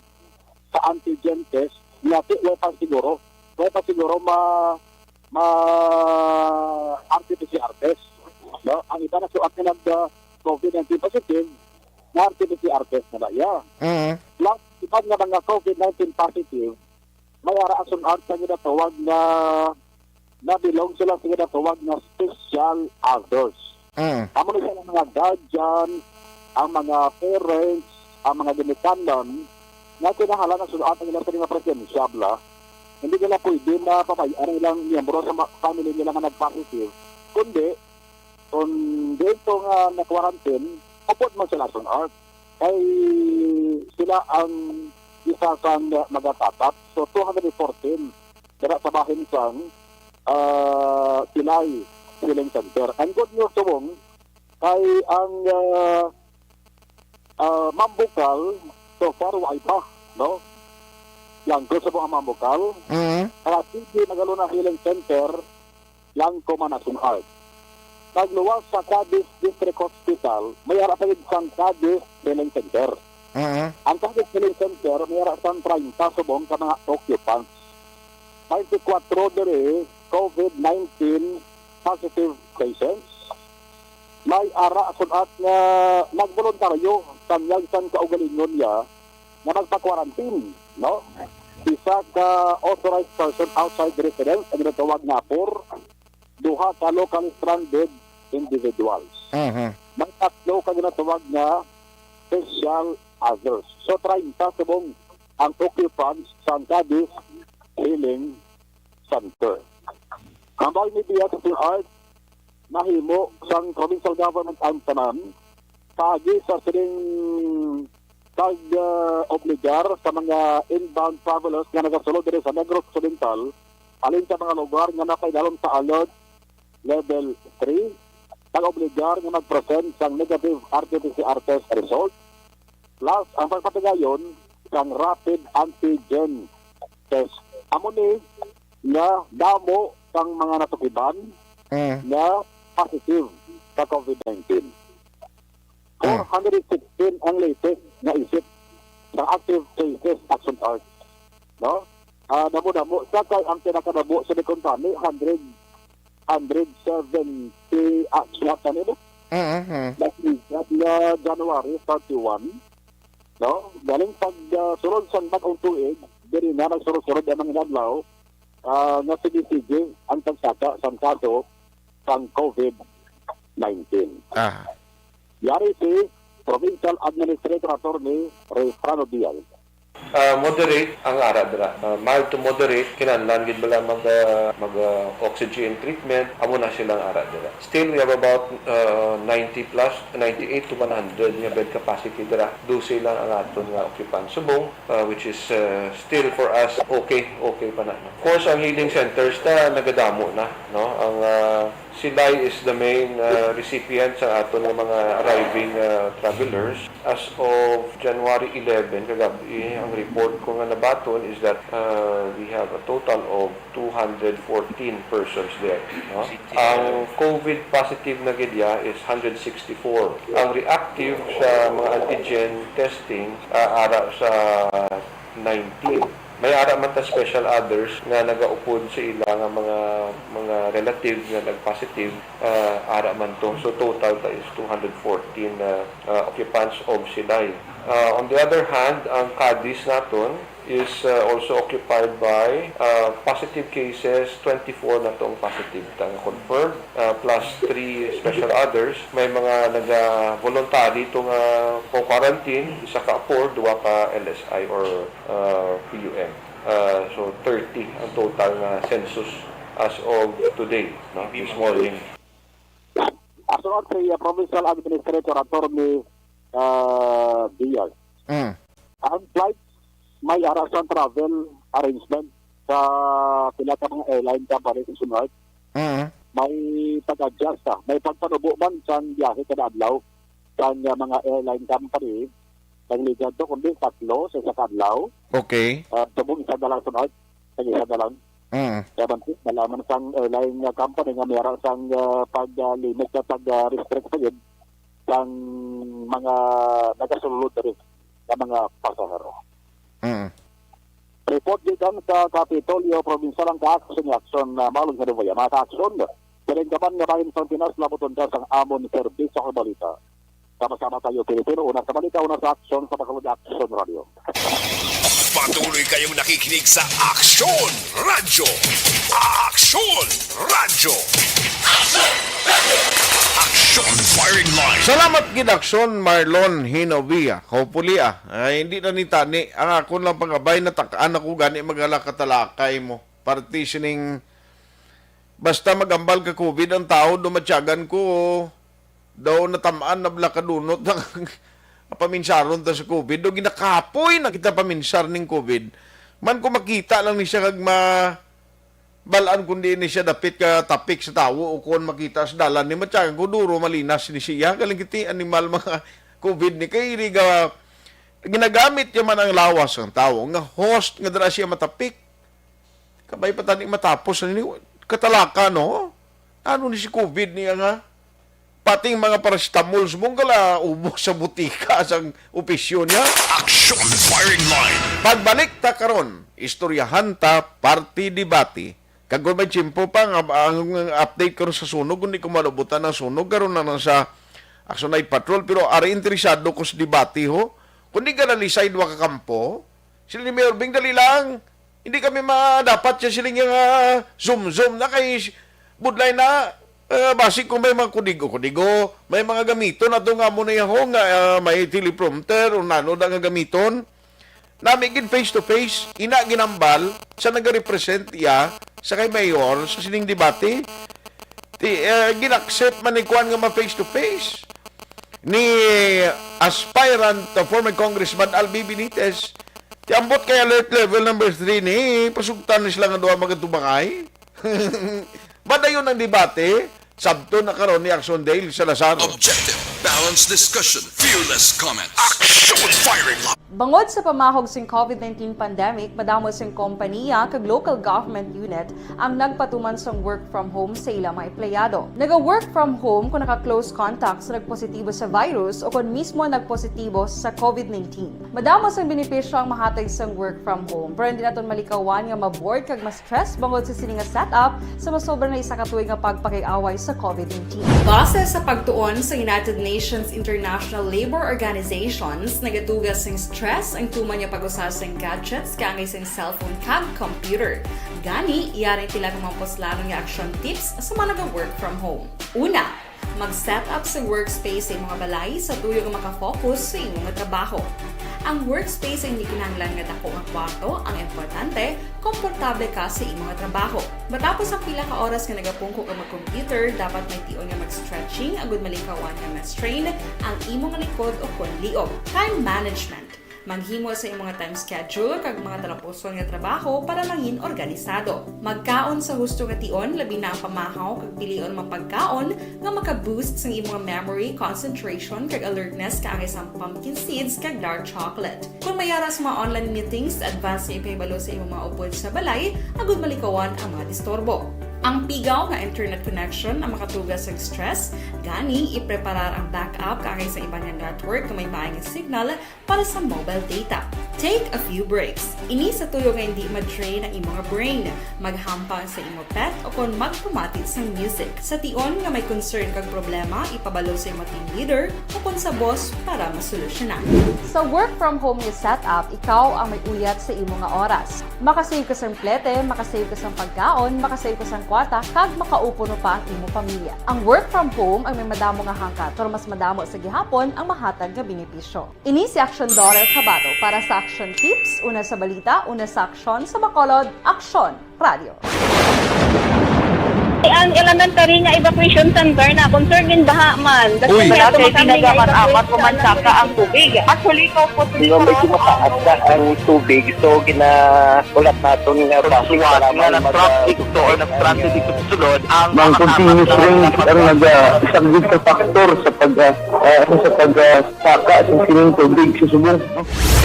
sa antigen test, nga ti-, wala pa siguro, wala pa siguro ma-, ma-, R T P C R test, no? Ang iba na suat nga nag, ah, COVID nineteen positive, na R T P C R test na ba iya? Mm. Plus, iban nga mga COVID nineteen positive, may ara, Action Arts, sa ginatawag nga, nabilong sila sa ginatawag nga special others. Mm. Amo ni sila mga guardian, ang mga parents, ang mga ginikanan, nga kinahanglan ang sulat ang ilang mga presensya, bla. Hindi nila pwede mapabay-an ang ilang miyembro sa ma-, family nila nga nag-positive, kundi kung dito nga na-quarantine, upod man sila, Action Arts. Kay sila ang isa sang magatapat. So, two hundred fourteen dira sa bahin sang, ah, Silay Healing Center. Ang good news, subong, kay ang, ah, ah, Mambukal, so far, wala pa, no? Langgo subong ang Mambukal. Mm. Kaya sige, Magalona Healing Center, lang ko man, Action Arts. Pagluwas sa Cadiz District Hospital, may ara pa gid sang Cadiz Healing Center. Mm. Ang Cadiz Healing Center, may ara sang treinta subong ka mga occupants. Twenty-four diri COVID nineteen positive patients. May ara, Action Arts, nga nagboluntaryo, tanyag sang kaugalingon niya nga magpa-quarantine, no? Isa ka authorized person outside residence, ang ginatawag nga apor, duha ka locally stranded individuals. Mhm. May tatlo ka ginatawag nga special others. So, treinta subong ang occupants sang Cadiz Healing Center. Ang bagay ni Diaz, Action Arts, nahimo sang provincial government ang tanan paagi sa sining pag, ah, obligar sa mga inbound travelers nga nagasulod diri sa Negros Occidental, halin sa mga lugar nga napaidalom sa alert level three, pag-obligar nga mag-present sang negative R T P C R test result, plus ang pagpatigayon sang rapid antigen test. Amo ni nga damo sang mga natukiban Mm. nga positive sa COVID nineteen. Mm. Four hundred sixteen ang latest nga isip sa active cases, Action Arts, no? Ah, damo-damo. Sa kay ang pinakadamo sa Licon Valley, hundred, hundred seventy, ah, siya ka nila. Mm, mm. Nag-ingat nga January thirty-one, no? Galing pag, ah, sulod sang bag-ong tuig, diri na nagsurod-surod ang mga adlaw, ah, nga sige-sige ang pagsaka sang kaso sang COVID nineteen. Ah. Yari si Provincial Administrator Attorney Rayfrano Diaz. Ah, moderate ang ara dira. Ah, mild to moderate, kinahanglan gid bala mag, ah, mag, ah, oxygen treatment, amo na sila ang ara dira. Still, we have about, ah, ninety plus, ninety-eight to one hundred nga bed capacity dira. Dose lang ang aton nga occupant subong, ah, which is, ah, still for us okay, okay pa na. Of course, ang healing centers ta nagadamo na, no? Ang, ah, Silay is the main, ah, recipient sa aton nga mga arriving, ah, travelers. As of January eleven, kagabi, ang report ko nga nabaton is that, ah, we have a total of two hundred fourteen persons there, no? Ang COVID positive na gid ya is hundred sixty-four. Ang reactive sa mga antigen testing, ah, ara sa nineteen. May ara man ta special others nga nagaupod sa ila nga mga, mga relative nga nag-positive, ah, ara man to. So, total ta is two hundred fourteen na, ah, occupants of Silay. Ah, on the other hand, ang Cadiz naton is, ah, also occupied by, ah, positive cases, twenty-four na tong positive ta nga confirmed, ah, plus three special others. May mga naga-voluntary to nga quarantine, isa ka apor, duwa ka L S I or, ah, P U M. Ah, so, thirty ang total nga census as of today, no, this morning. Asunod si, uh, Provincial Administrator Attorney, uh, Diaz. Mm. Ang flight, may ara sang travel arrangement sa pila ka mga airline company sa sunod. Mm. May pag-adjust, ah. May pagpanubo man sang biyahe kada adlaw sang, uh, mga airline company. Ang ligad to, kundi tatlo sa isa ka adlaw. Okay. Uh, subong isa na lang sunod. Ang isa na lang. Mm. Kaya man, malaman sang airline nga company nga may ara sang, ah, pag, ah, limit sa pag, ah, restrict pa gid sang mga nagasulod diri nga mga pasahero. Mm. Report gikan sa Kapitolyo Provincial ang ka-aksyon ni Aksyon, ah, Marlon Gaduboya. Mga ka-aksyon, siling ka man nga bahin sang Pinas, labuton ka sang amon serbisyo kag balita. Sama-sama tayo, Pilipino. Una sa balita, una sa aksyon, sa Bacolod Action Radio. Patuloy kayong nakikinig sa Aksyon Radyo. Aksyon Radyo. Aksyon Firing Line. Salamat gid, Aksyon Marlon Hinovia. Hopefully, ah, ay, hindi na ni tani. Ang akon lang pangabay, natakaan ako gani magala katalakay mo. Parte sining, basta magambal ka COVID ang tao, dumatyagan ko, daw natamaan na bala kadunot ang paminsaron ta sa COVID. Daw ginakapoy na kita paminsar ning COVID. Man ko makita lang ni siya kag ma-, balaan kundi ni siya dapit ka tapik sa tawo o kon makita sa dalan ni matyagan ko duro malinas ni siya. Galing kiti animal mga COVID ni kay iri ga-, ginagamit niya man ang lawas ng tawo nga host nga dira siya matapik. Kabay pa tani matapos na ni katalaka, no? Ano ni si COVID niya nga? Pating mga paracetamol subong gala ubos sa butika sang opisyo niya. Action Firing Line. Pagbalik ta karon, istoryahan ta parte debate. Kag kung may tiyempo pa nga ang update karon sa sunog, kung di ko malubutan ang sunog, karon na lang sa Action Night Patrol. Pero ari interesado ko sa debate, ho. Kung di ka nalisay duha ka kampo, sila ni Mayor Bing, dali lang. Hindi kami ma-, dapat siya siling nga zoom-zoom na kay s-, budlay na, eh, basi kung may mga kudigo-kudigo, may mga gamiton ato nga amo na yaho nga, ah, may teleprompter o nano da nga gamiton. Nami gid face to face, ina ginambal sa nagarepresent iya sa kay mayor sa sining debate. Ti, eh, gin-accept man ni kuan nga ma face to face ni aspirant, uh, former Congressman Albi Benitez. Ti ambot kay alert level number three ni, pasugtan ni sila nga duha magkatubangay. Madayon ang debate, sabton na karon ni Action Dale Salazar. Objective, balanced discussion, fearless comments. Action Firing Line. Bangod sa pamahog sing COVID nineteen pandemic, madamo sing kompaniya kag local government unit ang nagpatuman sang work from home sa ilang mga empleyado. Naga-work from home kung naka-close contact sa nagpositibo sa virus o kon mismo nagpositibo sa COVID nineteen. Madamo sang benepisyo ang mahatag sang work from home, pero hindi naton malikawan nga ma-bored kag ma-stress bangod sa sini nga setup sa masobra na isa ka tuig nga pagpakig-away sa COVID nineteen. Base sa pagtuon sa United Nations International Labor Organizations, nagatuga sing stress ang tuman nga pag-usa sing gadgets kaangay sing cellphone kag computer. Gani, yari ang pila ka mga puslanon nga action tips sa mga naga-work from home. Una, mag-set up sa workspace sa imong balay sa tuyo nga makafocus sa imong trabaho. Ang workspace ay hindi kinahanglan nga dako nga kwarto, ang importante, komportable ka sa imo nga trabaho. Matapos ang pila ka oras nga nagapungko ka mag-computer, dapat may tion nga mag-stretching agud malikawan nga ma-strain ang imo nga likod o kon liog. Time management. Maghimo sa imo nga time schedule kag mga talapuson nga trabaho para mangin organisado. Magkaon sa husto nga tion, labi na ang pamahaw kag pilion mga pagkaon nga maka-boost sang imo nga memory, concentration, kag alertness kaangay sang pumpkin seeds kag dark chocolate. Kon may ara sa mga online meetings, advance nga ipahibalo sa imo mga upod sa balay agud malikawan ang mga disturbo. Ang pigaw nga internet connection ang makatuga sang stress, gani ipreparar ang backup kaangay sa iban nga network nga may maay nga signal para sa mobile data. Take a few breaks. Ini sa tuyo nga hindi ma-drain ang imo nga brain. Maghampang sa imo pet o kon magpamati sang music. Sa tion nga may concern kag problema, ipabalo sa imo team leader o kon sa boss para masolusyonan. Sa work from home nga setup, ikaw ang may uyat sa imo nga oras. Makasave ka sang plete, makasave ka sang pagkaon, makasave ka sang kwarta, kag makaupuno pa ang imo pamilya. Ang work from home ang may madamo nga hangkat, pero mas madamo sa gihapon ang mahatag nga benepisyo. Ini si Aksyon Dorer Cabato para sa Aksyon Tips, una sa balita, una sa aksyon, sa Bacolod, Aksyon Radio. Ang elementary nga evacuation center na concern din baha man. Uy. Wala kay tinaga man amat ko man saka ang tubig. Actually, ko po. Di ba, medyo mataas na ang tubig, so ginaulat naton nga traffic nga nag-traffic to or nag-transit dito sa sulod ang mga continuous rain ang nag-, sa factor sa pag, ah, ah, sa pag, ah, saka sa sining tubig sa subong.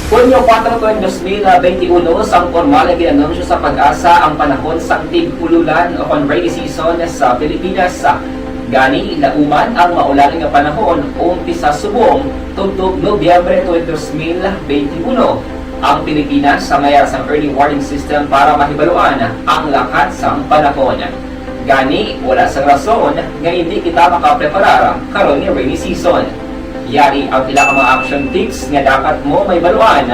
Hunyo kuwatro, dos mil benti uno, sang pormal nga gin-anunsyo sa PAGASA ang panahon sang tig-ululan o kon rainy season sa Pilipinas. Gani, lauman ang maulan nga panahon, umpisa subong tubtob Nobyembre twenty, dos mil benti uno, ang Pilipinas sa mayar sang early warning system para mahibaluan ang lakat sang panahon. Gani, wala sang rason nga indi kita makapreparar karon nga rainy season. Yari ang pila ka mga action tips nga dapat mo mahibaluan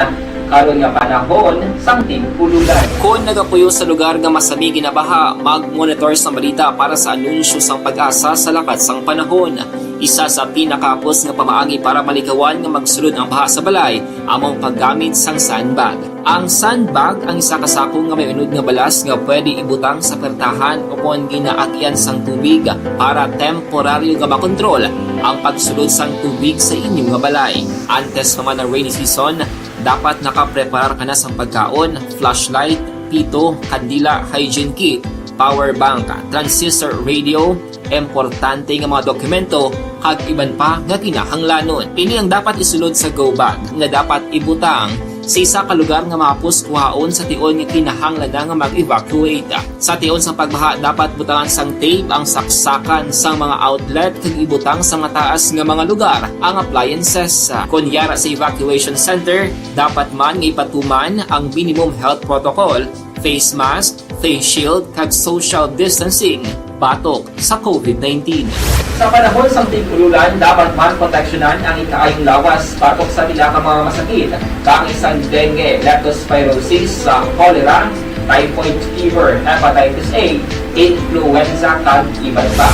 karon nga panahon sang tig-ululan. Kon nagapuyo sa lugar nga masami ginabaha, mag-monitor sang balita para sa anunsyo sang PAGASA sa lakat sang panahon. Isa sa pinakahapos nga pamaagi para malikawan nga magsulod ang baha sa balay amo ang paggamit sang sandbag. Ang sandbag ang isa ka sako nga may unod nga balas nga pwede ibutang sa pertahan o kon ginaagian sang tubig para temporaryo nga makontrol ang pagsulod sang tubig sa inyo nga balay. Antes pa man ang rainy season, dapat nakapreparar ka na sang pagkaon, flashlight, pito, kandila, hygiene kit, power bank, transistor radio, importante nga mga dokumento, kag iban pa nga kinahanglanon. Ini ang dapat isulod sa go bag nga dapat ibutang sa isa ka lugar nga mahapos kuhaon sa tion nga kinahanglan na nga mag-evacuate. Sa tion sang pagbaha, dapat butangan sang tape ang saksakan sang mga outlet kag ibutang sa mataas nga mga lugar ang appliances. Kon yara sa evacuation center, dapat man nga ipatuman ang minimum health protocol, face mask, face shield, kag social distancing batok sa COVID nineteen. Sa panahon sang tig-ululan, dapat man proteksyonan ang ikaayong lawas batok sa pila ka mga masakit, kaangay sang dengue, leptospirosis, sa cholera, typhoid fever, hepatitis A, influenza, kag iban pa.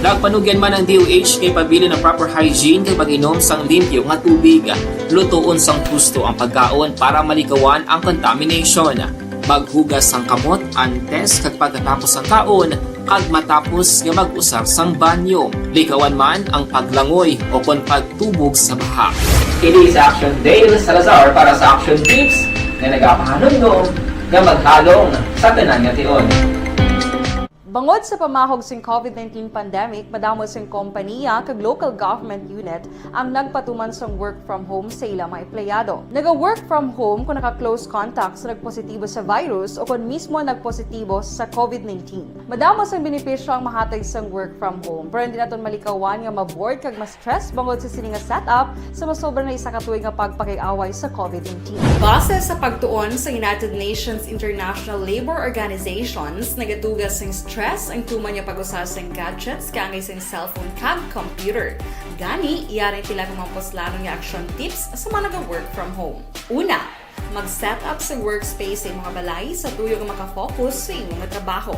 Nagpanugyan man ang D O H kay pabilin ang proper hygiene kag pag-inom sang limpyo nga tubig. Lutoon sang husto ang pagkaon para malikawan ang contamination. Maghugas sang kamot antes kag pagkatapos sang kaon, kag matapos nga mag-usar sang banyo. Likawan man ang paglangoy o kon pagtubog sa baha. Kini si Action Dale Salazar para sa Action Tips nga nagapahanumdom nga maghalong sa tanan nga tion. Bangod sa pamahog sing COVID nineteen pandemic, madamo sing kompanya kag local government unit ang nagpatuman sang work from home sa ila mga empleyado. Naga-work from home kung naka-close contact sa nagpositibo sa virus o kung mismo nagpositibo sa COVID nineteen. Madamo sang benepisyo ang mahatag sang work from home, pero hindi naton malikawan nga ma-bored kag ma-stress bangod sa sini nga setup sa masobra na isa ka tuig nga pagpakig-away sa COVID nineteen. Base sa pagtuon sa United Nations International Labour Organizations, nagatuga sing stress ang tuman nga pag-usar sang gadgets kaangay sang cellphone kag computer. Gani, yari ang pila ka mga puslanon nga action tips sa mga naga-work from home. Una, Mag-set up sa workspace sa imong balay sa tuyo nga makafocus sa imong trabaho.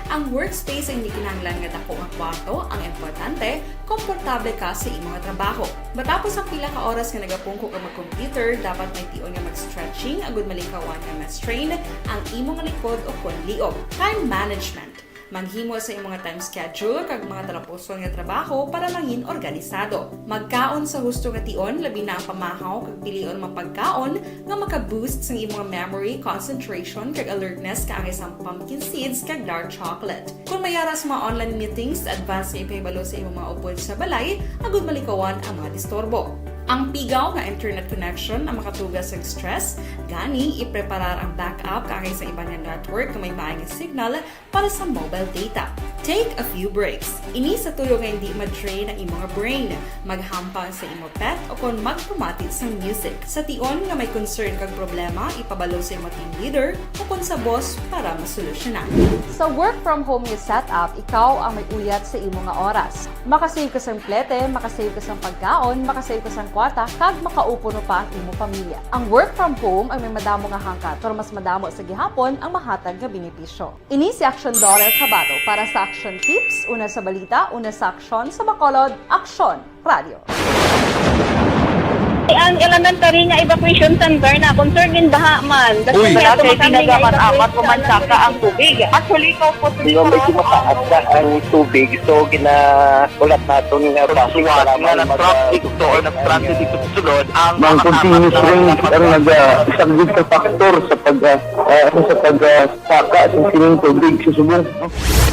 Ang workspace ay hindi kinahanglan nga dako nga kwarto. Ang importante, komportable ka sa imong trabaho. Matapos ang pila ka oras nga nagapungko ka mag-computer, dapat may tion nga mag-stretching agud malikawan nga ma-strain ang imong likod o kon liog. Time management. Maghimo sa imong time schedule kag mga talapuson nga trabaho para mangin organisado. Magkaon sa husto nga tion, labi na ang pamahaw kag pilion mga pagkaon nga maka-boost sang imong memory, concentration, kag alertness, kaangay sang pumpkin seeds kag dark chocolate. Kung may ara sa mga online meetings, advance nga ipahibalo sa imong mga upod sa balay agud malikawan ang mga disturbo. Ang pigaw nga internet connection ang makatuga sa stress, gani ipreparar ang backup kaangay sa iban nga network nga may maay nga signal para sa mobile data. Take a few breaks. Ini sa tuyo nga hindi ma-drain ang imong brain. Maghampang sa imong pet o kon magpamati sang music. Sa tion nga may concern kag problema, ipabalo sa imong team leader o kon sa boss para masolusyonan. Sa work from home nga setup, ikaw ang may uyat sa imo nga oras. Makasave ka sang plete, makasave ka sang pagkaon, makasave ka sang kwarta, kag makaupo no pa ang imo pamilya. Ang work from home ang may madamo nga hangkat, pero mas madamo sa gihapon ang mahatag nga benepisyo. Ini si Action Daughter Kabato para sa Action Tips, una sa balita, una sa aksyon, sa Bacolod, Aksyon Radio. Ang elementary nga evacuation center na concern din baha man. Uy, wala kay ginagamat-amat ko man saka ang tubig. Actually, ko po. Di ba, medyo mataas na ang tubig, so ginaulat naton nga traffic para nga mag-, nag-traffic to or nag-transit dito sa sulod ang mga continuous rain ang nag-, ah, isang big factor sa pag, ah, ah, sa pag, ah, saka sa sining tubig sa subong.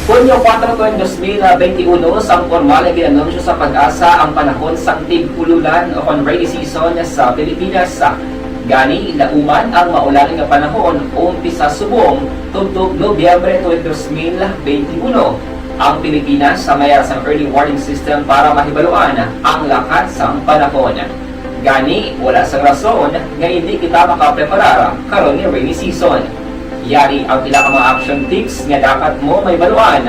Hunyo kuwatro, dos mil benti uno, sang pormal nga gin-anunsyo sa PAGASA ang panahon sang tig-ululan o kon rainy season sa Pilipinas. Gani, lauman ang maulan nga panahon umpisa subong tubtob Nobyembre tuig dos mil benti uno. Ang Pilipinas may ara sang early warning system para mahibaluan ang lakat sang panahon. Gani, wala sang rason nga indi kita makapreparar karon nga rainy season. Yari ang pila ka mga action tips nga dapat mo mahibaluan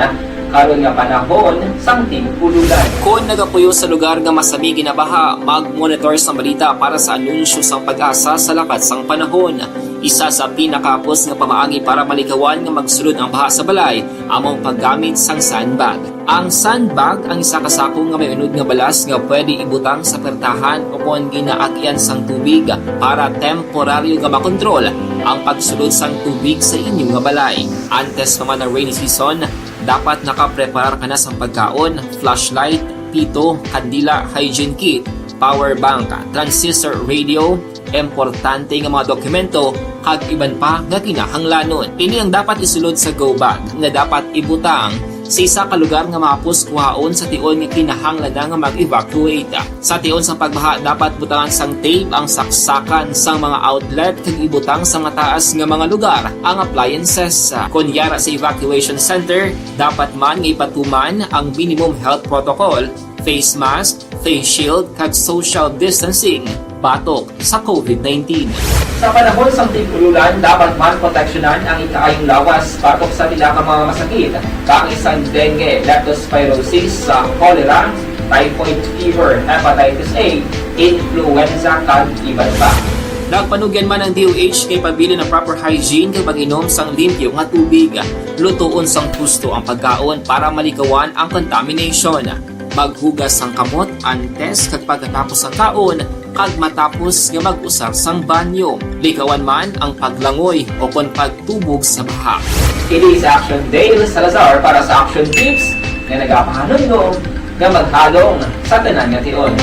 karon nga panahon sang tig-ululan. Kon nagapuyo sa lugar nga masami ginabaha, mag-monitor sang balita para sa anunsyo sang PAGASA sa lakat sang panahon. Isa sa pinakahapos nga pamaagi para malikawan nga magsulod ang baha sa balay amo ang paggamit sang sandbag. Ang sandbag ang isa ka sako nga may unod nga balas nga pwede ibutang sa pertahan o kon ginaagian sang tubig para temporaryo nga makontrol ang pagsulod sang tubig sa inyo nga balay. Antes pa man ang rainy season, dapat nakapreparar ka na sang pagkaon, flashlight, pito, kandila, hygiene kit, power bank, transistor radio, importante nga mga dokumento, kag iban pa nga kinahanglanon. Ini ang dapat isulod sa go bag nga dapat ibutang sa isa ka lugar nga mahapos kuhaon sa tion nga kinahanglan na nga mag-evacuate. Sa tion sa pagbaha, dapat butangan sang tape ang saksakan sang mga outlet kag ibutang sa mataas nga mga lugar ang appliances. Kon yara sa evacuation center, dapat man nga ipatuman ang minimum health protocol, face mask, face shield, kag social distancing batok sa COVID nineteen. Sa panahon sang tig-ululan, dapat man proteksyonan ang ikaayong lawas batok sa pila ka mga masakit, kaangay sang dengue, leptospirosis, sa cholera, typhoid fever, hepatitis A, influenza, kag iban pa. Nagpanugyan man ang D O H kay pabilin ang proper hygiene kag pag-inom sang limpyo nga tubig. Lutoon sang husto ang pagkaon para malikawan ang contamination. Maghugas sang kamot antes kag pagkatapos sang kaon, kag matapos nga mag-usar sang banyo. Likawan man ang paglangoy o kon pagtubog sa baha. Kini si Action Dale Salazar para sa Action Tips nga nagapahanumdom nga maghalong sa tanan nga tion.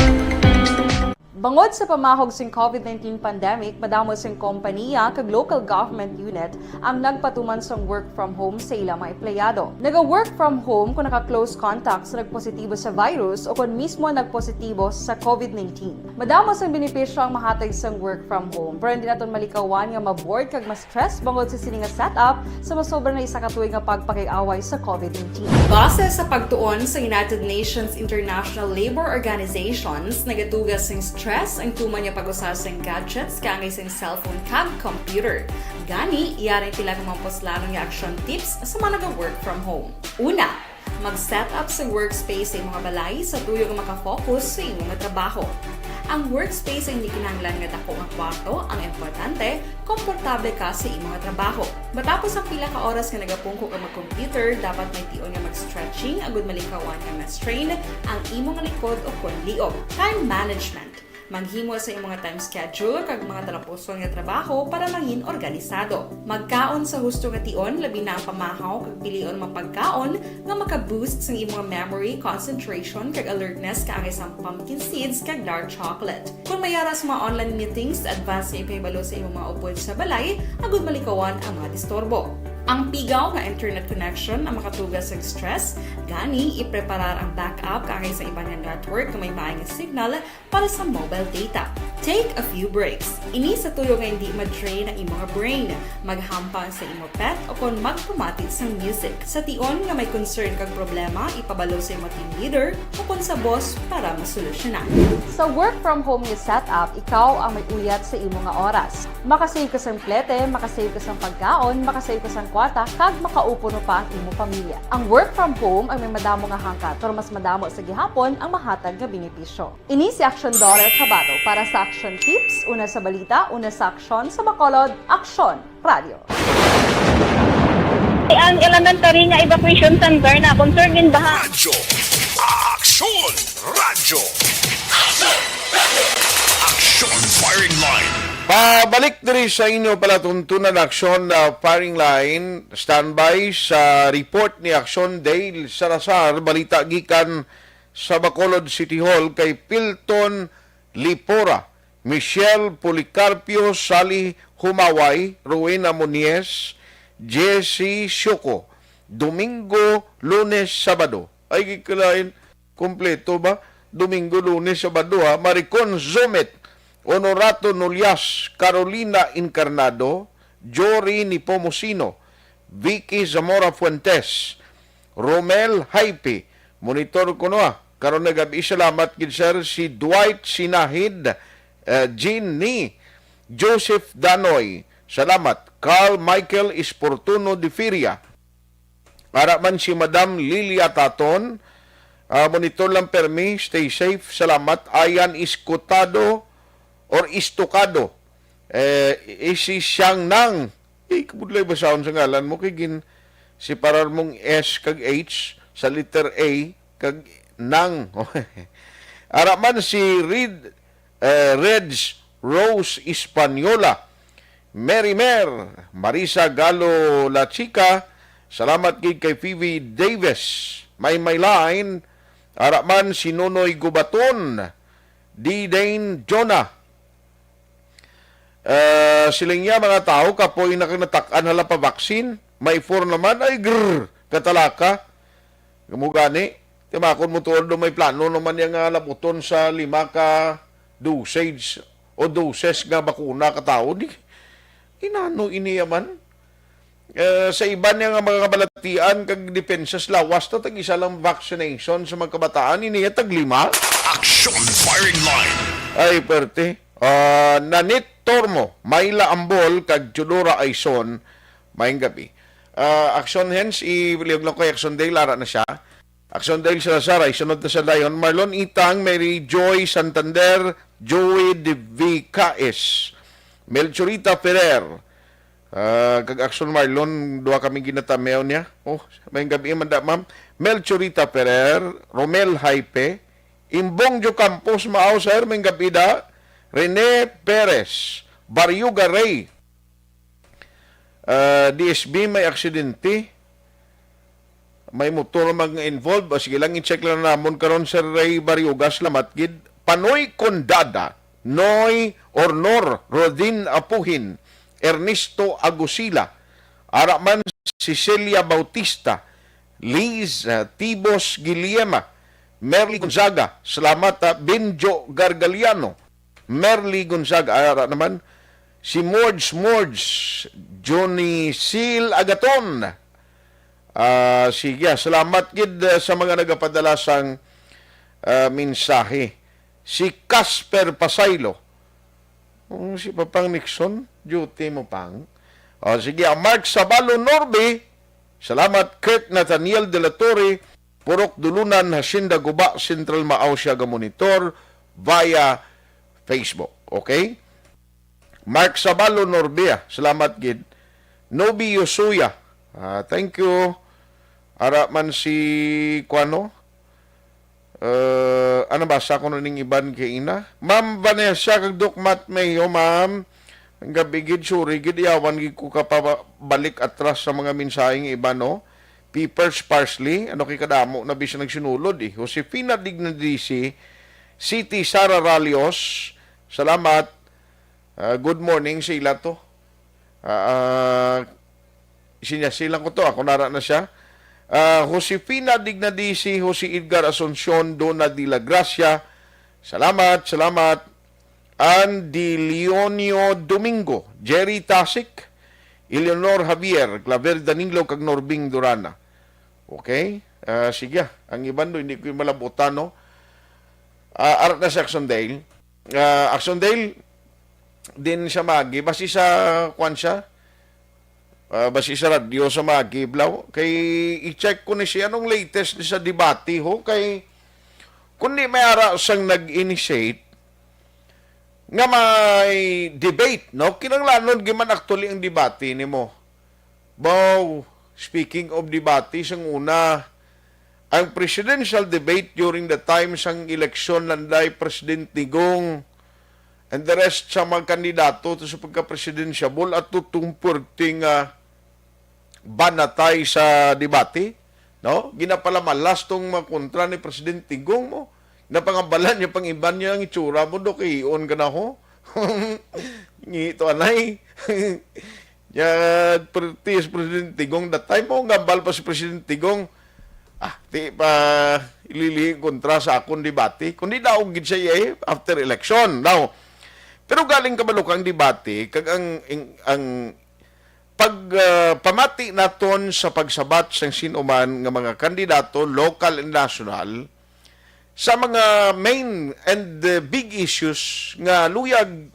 Bangod sa pamahog sing COVID nineteen pandemic, madamo sing kompaniya kag local government unit ang nagpatuman sang work from home sa ila mga empleyado. Naga-work from home kung naka-close contact sa nagpositibo sa virus o kon mismo nagpositibo sa COVID nineteen. Madamo sang benepisyo ang mahatag sang work from home, pero hindi naton malikawan nga ma-bored kag ma-stress bangod sa sini nga setup sa masobra na isa ka tuig nga pagpakig-away sa COVID nineteen. Base sa pagtuon sa United Nations International Labour Organizations, nagatuga sing stress ang tuman nga pag-usa sing gadgets kaangay sing cellphone kag computer. Gani, yari pila ka mga puslanon nga action tips sa mga naga-work from home. Una, mag-set up sa workspace sa imong balay sa tuyo nga makafocus sa imong trabaho. Ang workspace ay hindi kinahanglan nga dako nga kwarto. Ang importante, komportable ka sa imo nga trabaho. Matapos ang pila ka oras nga nagapungko ka mag-computer, dapat may tion nga mag-stretching agud malikawan nga ma-strain ang imo nga likod o kon liog. Time management. Maghimo sa imo nga time schedule kag mga talapuson nga trabaho para mangin organisado. Magkaon sa husto nga tion, labi na ang pamahaw kag pilion mga pagkaon nga maka-boost sang imo nga memory, concentration, kag alertness, kaangay sang pumpkin seeds kag dark chocolate. Kung may ara sa mga online meetings, advance nga ipahibalo sa imong mga upod sa balay agud malikawan ang mga disturbo. Ang pigaw nga internet connection ang makatuga sa stress, gani ipreparar ang backup kaangay sa iban nga network nga may maay nga signal para sa mobile data. Take a few breaks. Ini sa tuyo nga hindi ma-drain ang imong brain. Maghampang sa imo pet o kon magpamati sang music. Sa tion nga may concern kag problema, ipabalo sa imo team leader o kon sa boss para masolusyonan. Sa work from home nga setup, ikaw ang may uyat sa imo nga oras. Makasave ka sang plete, makasave ka sang pagkaon, makasave ka sang kwarta, kag makaupo pa ang imo pamilya. Ang work from home ay may madamo nga hangkat, pero mas madamo sa gihapon ang mahatag nga benepisyo. Ini si Aksyon Dollar Chavado para sa Aksyon Tips, una sa balita, una sa aksyon, sa Bacolod, Aksyon Radio. Ang elementary nga evacuation center na concerned in baha. Radyo. Aksyon. Radyo. Aksyon Firing Line. Pabalik diri sa inyo palatuntunan, Aksyon, ah, Firing Line. Standby sa report ni Aksyon Dale Salazar. Balita gikan sa Bacolod City Hall kay Pilton Lipora, Michelle Policarpio, Sally Humaway, Rowena Monies, Jessie Sioko, Domingo, Lunes, Sabado. Ay, gikalain, kompleto ba? Domingo, Lunes, Sabado, ha? Maricon Zumit, Honorato Nolias, Carolina Encarnado, Jory Nepomuceno, Vicky Zamora Fuentes, Romel Jaipe, monitor kuno, ah. Karon nga gab-i, salamat gid, sir, si Dwight Sinahid, eh, Jean Ni, Joseph Danoy, salamat, Carl Michael Esportuno de Firia, ara man si Madam Lilia Taton, ah, monitor lang permi, stay safe, salamat, Ayan Escotado or Estocado, eh, isi siyang nang Eh, kabudlay basahon sa ngalan mo kay gin separar mong S kag H sa letter A kag nang. Ara man si Reed, eh, Reds Rose Española, Mary Mer, Marisa Galo La Chica, salamat gid kay Phoebe Davis, may may line, ara man si Nonoy Gubaton, D Dane Jonah, Ah, siling niya, mga tawo, kapoy na kag natak-an hala pa vaccine. May four naman, ay, grr, katalaka. Kamo gani, timakon mo tuod do may plano naman niya nga labuton sa lima ka dosage o doses nga bakuna ka tawo. Di, inano ini man? Eh, sa iban niya nga mga kabalatian kag depensa sa lawas, ta tag isa lang vaccination sa mga kabataan, ini ya tag lima. Action Firing Line. Ay, perte. Ah, Nanit Tormo, Myla Ambol, kag Teodora Aison, maayong gabi. Ah, Action Hens, ilihog lang ko kay Action Dale, ara na siya. Action Dale Salazar, ay sunod na sa dayon. Marlon Itang, Mary Joy Santander, Joey de Vicaes, Melchorita Ferrer. Ah, kag Action Marlon, duha kami ginatamiaw niya. Oh, maayong gabi man da, ma'am. Melchorita Ferrer, Romel Jaipe, Imbong Jo Campos, maaw, sir, maayong gabi da. Rene Perez, Barrio Garay. Ah, D S B, may aksidente. May motor mag involve. O, sige lang, i-check lang namon karon, Sir Ray Barioga. Salamat gid. Panoy Condada, Noy Ornor, Rodin Apuhin, Ernesto Agusila, ara man Cecilia Bautista, Liz, ah, Tibos Guillema, Merly Gonzaga, salamat, ah, Benjo Gargaliano, Merly Gonzaga, ara naman, si Mords Mords, Johnny Sil Agaton. Ah, sige, ah, salamat gid, ah, sa mga nagapadala sang, ah, mensahe. Si Casper Pasaylo. Oh, si Papang Nixon, duty mo, Pang. Oh, sige, ah, Mark Sabalo Norby. Salamat, Kurt Nathaniel de la Torre. Purok Dulunan, Hacienda Guba, Central Mao siya ga monitor via Facebook. Okay? Mark Sabalo Norbia, salamat gid. Nobi Yosuya, ah, thank you. Ara man si, kuano? Uh, ano ba? Sa ko na ning iban kay ina? Ma'am Vanessa kag Doc Matt Mayo, ma'am. Ang gabi gid, sorry gid, yawan gid ko kapabalik atras sa mga mensahe nga iba, no? Peppers, parsley, ano kay kadamo na bisan nagsinulod eh. Josefina Dignadisi, City Sara Ralios, salamat. Ah, good morning sa ila to. Ah, ah, sinya silang ko to, ako nara na siya. Ah, Josefina Dignadisi, Jose Edgar Asuncion, Dona de la Gracia. Salamat, salamat. And Di Leonio Domingo, Jerry Tasik, Eleanor Javier, Claver Danilo, kag Norbing Durana. Okay? Ah, sige, ang iban do, hindi ko malabutan, no? Ah, ara na sa Action Dale. Ah, Action Dale, din siya magi. Basi sa, kwan siya, ah, basi sa radyo sa magi, blaw. Kay i-check ko ni siya anong latest ni sa debate, ho. Kay, kung di may ara sang nag-initiate, nga may debate, no? Kinanglanon giman actually ang debate nimo. Baw, speaking of debate, sang una, ang presidential debate during the time sang eleksyon nanday President Digong and the rest sa mga kandidato to sa pagka-presidentiable at tutong puwerteng, ah, banatay sa debate, no? Ginapalamalas tong mga kontra ni President Digong mo. Napangabalan niya pang iban niya ang itsura mo, do kay iyon ka na ho. Ngito anay. Ya, pertis Presidente Digong that time, oh, ngambal pa si Presidente Digong, ah, di pa ilili kontra sa akon debate. Kundi daog gid siya, eh, after election. Now, pero galing kabalo kang debate, kag ang, ang, ang pag, ah, pamati naton sa pagsabat sang sino man nga mga kandidato, local and national, sa mga main and, uh, big issues nga luyag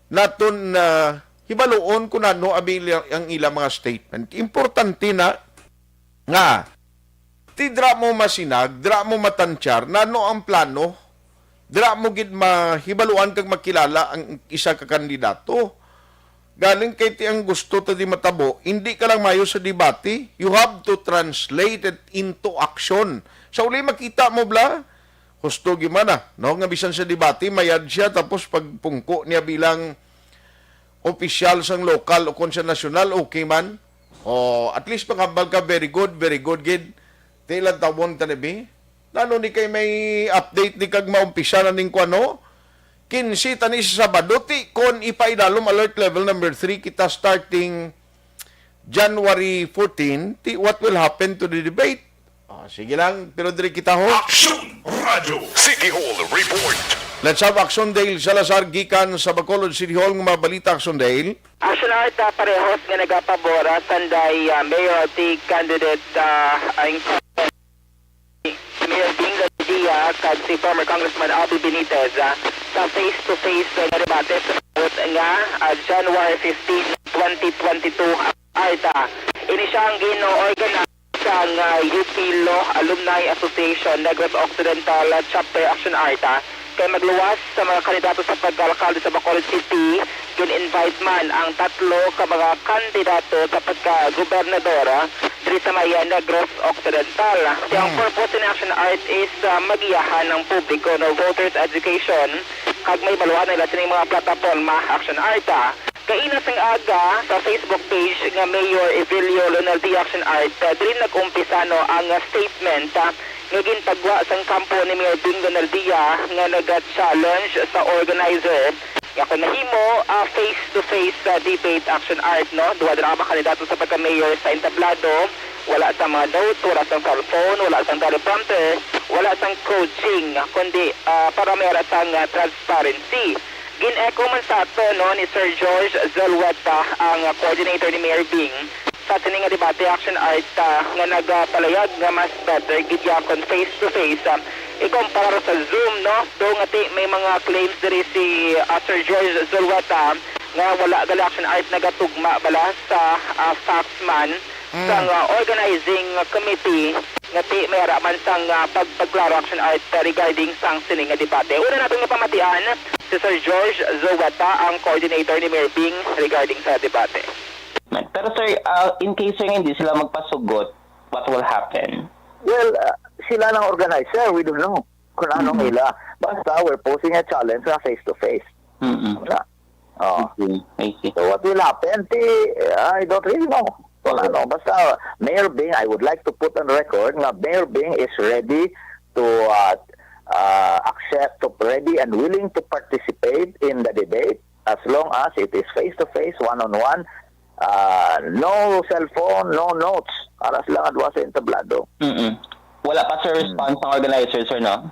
naton na hibaluon kung ano abi ang ila mga statement. Importante na nga ti dira mo masinag, dira mo matansyar nano ang plano, dira mo gid mahibaluan kag makilala ang isa ka kandidato. Galing kay ti ang gusto ta di matabo, hindi ka lang mayo sa debate, you have to translate it into action. Sa uli makita mo bla, husto gyud man na, no? Nga bisan sa debate, mayad siya, tapos pagpungko niya bilang opisyal sang lokal o kon sa nasyonal, okay man. O, at least panghambal ka, very good, very good gid. Ti lang tawon ta ni bi. Nano ni kay may update ni kag maumpisa na ning kuan, no? Kinse ta ni sa Sabado, ti kon ipaidalom alert level number three kita starting January fourteen, ti what will happen to the debate? Ah, sige lang, pero diri kita ho. Action Radio City Hall Report. Let's have Action Dale Salazar gikan sa Bacolod City Hall nga mga balita, Action Dale. Action Art, ah, parehos nga nagapabor, ah, sanday, ah, mayor ti candidate, ah, ang Mayor Bingo Dia kag si former Congressman Abby Benitez, ah, sa face-to-face, ah, nga debate sa suot nga, ah, January fifteen, twenty twenty-two. Arta, ini siya ang gin-organize sang, ah, U P Law Alumni Association Negros Occidental, ah, Chapter Action Arta. Kay magluwas sa mga kandidato sa pagkaalkalde sa Bacolod City, gin-invite man ang tatlo ka mga kandidato sa pagkagobernador, ah, diri sa may, ah, Negros Occidental. Ti ang Hmm. purpose ni Action Art is, ah, magiyahan ang publiko, no, voters education, kag mahibaluan nila sining mga plataporma, Action Art, ah. Kaina sang aga, sa Facebook page nga Mayor Evelio Leonel D Action Art, ah, diri nag-umpisa, no, ang, ah, statement, ah, nga gintagwa sang kampo ni Mayor Bing Leonel Dia nga naga-challenge sa organizer nga kung nahimo, ah, face-to-face, ah, debate, Action Art, no? Duha dira ang mga kandidato sa pagka-mayor sa entablado. Wala sang mga notes, wala sang cellphone, wala sang teleprompter, wala sang coaching, kundi, ah, para may ara sang, ah, transparency. Gin-echo man sa ato, no, ni Sir George Zulueta, ang, ah, coordinator ni Mayor Bing, sa sini nga debate, Action Art, ah, nga nagapalayag nga mas better gid ya kon face to face, ah, ikumpara sa Zoom, no? Though nga ti may mga claims diri si, ah, Sir George Zulueta nga wala gali, Action Art, nagatugma bala sa, ah, facts man Mm. sang, ah, organizing committee nga ti may ara man sang, ah, pagpagklaro, Action Art, regarding sang sini nga debate. Una naton nga pamatian si Sir George Zuwata, ang coordinator ni Mayor Bing regarding sa debate. Pero sir, ah, in case sir nga hindi sila magpasugot, what will happen? Well, ah, sila nang organizer, we don't know kung ano Mhm. nila. Basta we're posing a challenge na face to face. Mm-mm. Wala. Oh. I see. I see. So what will happen? Ti, I don't really know. Kung ano, basta Mayor Bing, I would like to put on record nga Mayor Bing is ready to, uh, uh, accept, to ready and willing to participate in the debate as long as it is face to face, one on one, uh, no cellphone, no notes. Para sila nga duha sa entablado. Mm-mm. Wala pa, sir, Hmm. response ng organizer, sir, no?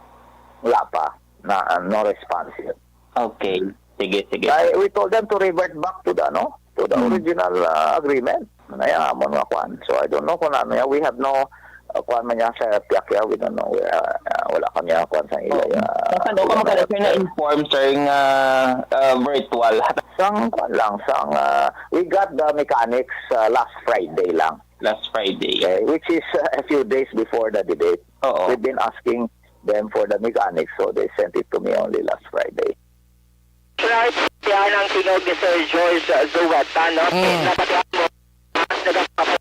Wala pa. Na, no response yet. Okay. Sige, sige. Kay we told them to revert back to the, ano, to the Hmm. original, uh, agreement. Naya amon nga kwan. So I don't know kung ano ya. We have no, uh, kwan man niya sa tiyak ya. We don't know. We, uh, uh, wala kami ang kwan sa ila Oo. ya. Sa saan ka magkano, sir, na-inform, sir, nga, uh, virtual? Sang kwan lang, sang, uh, we got the mechanics, uh, last Friday lang. Last Friday. Okay, which is, uh, a few days before the debate. Oo. We've been asking them for the mechanics, so they sent it to me only last Friday. Right, yan ang tingog ni Sir George, uh, Zuwata, no? Mm. Napatihan mo, nagapapos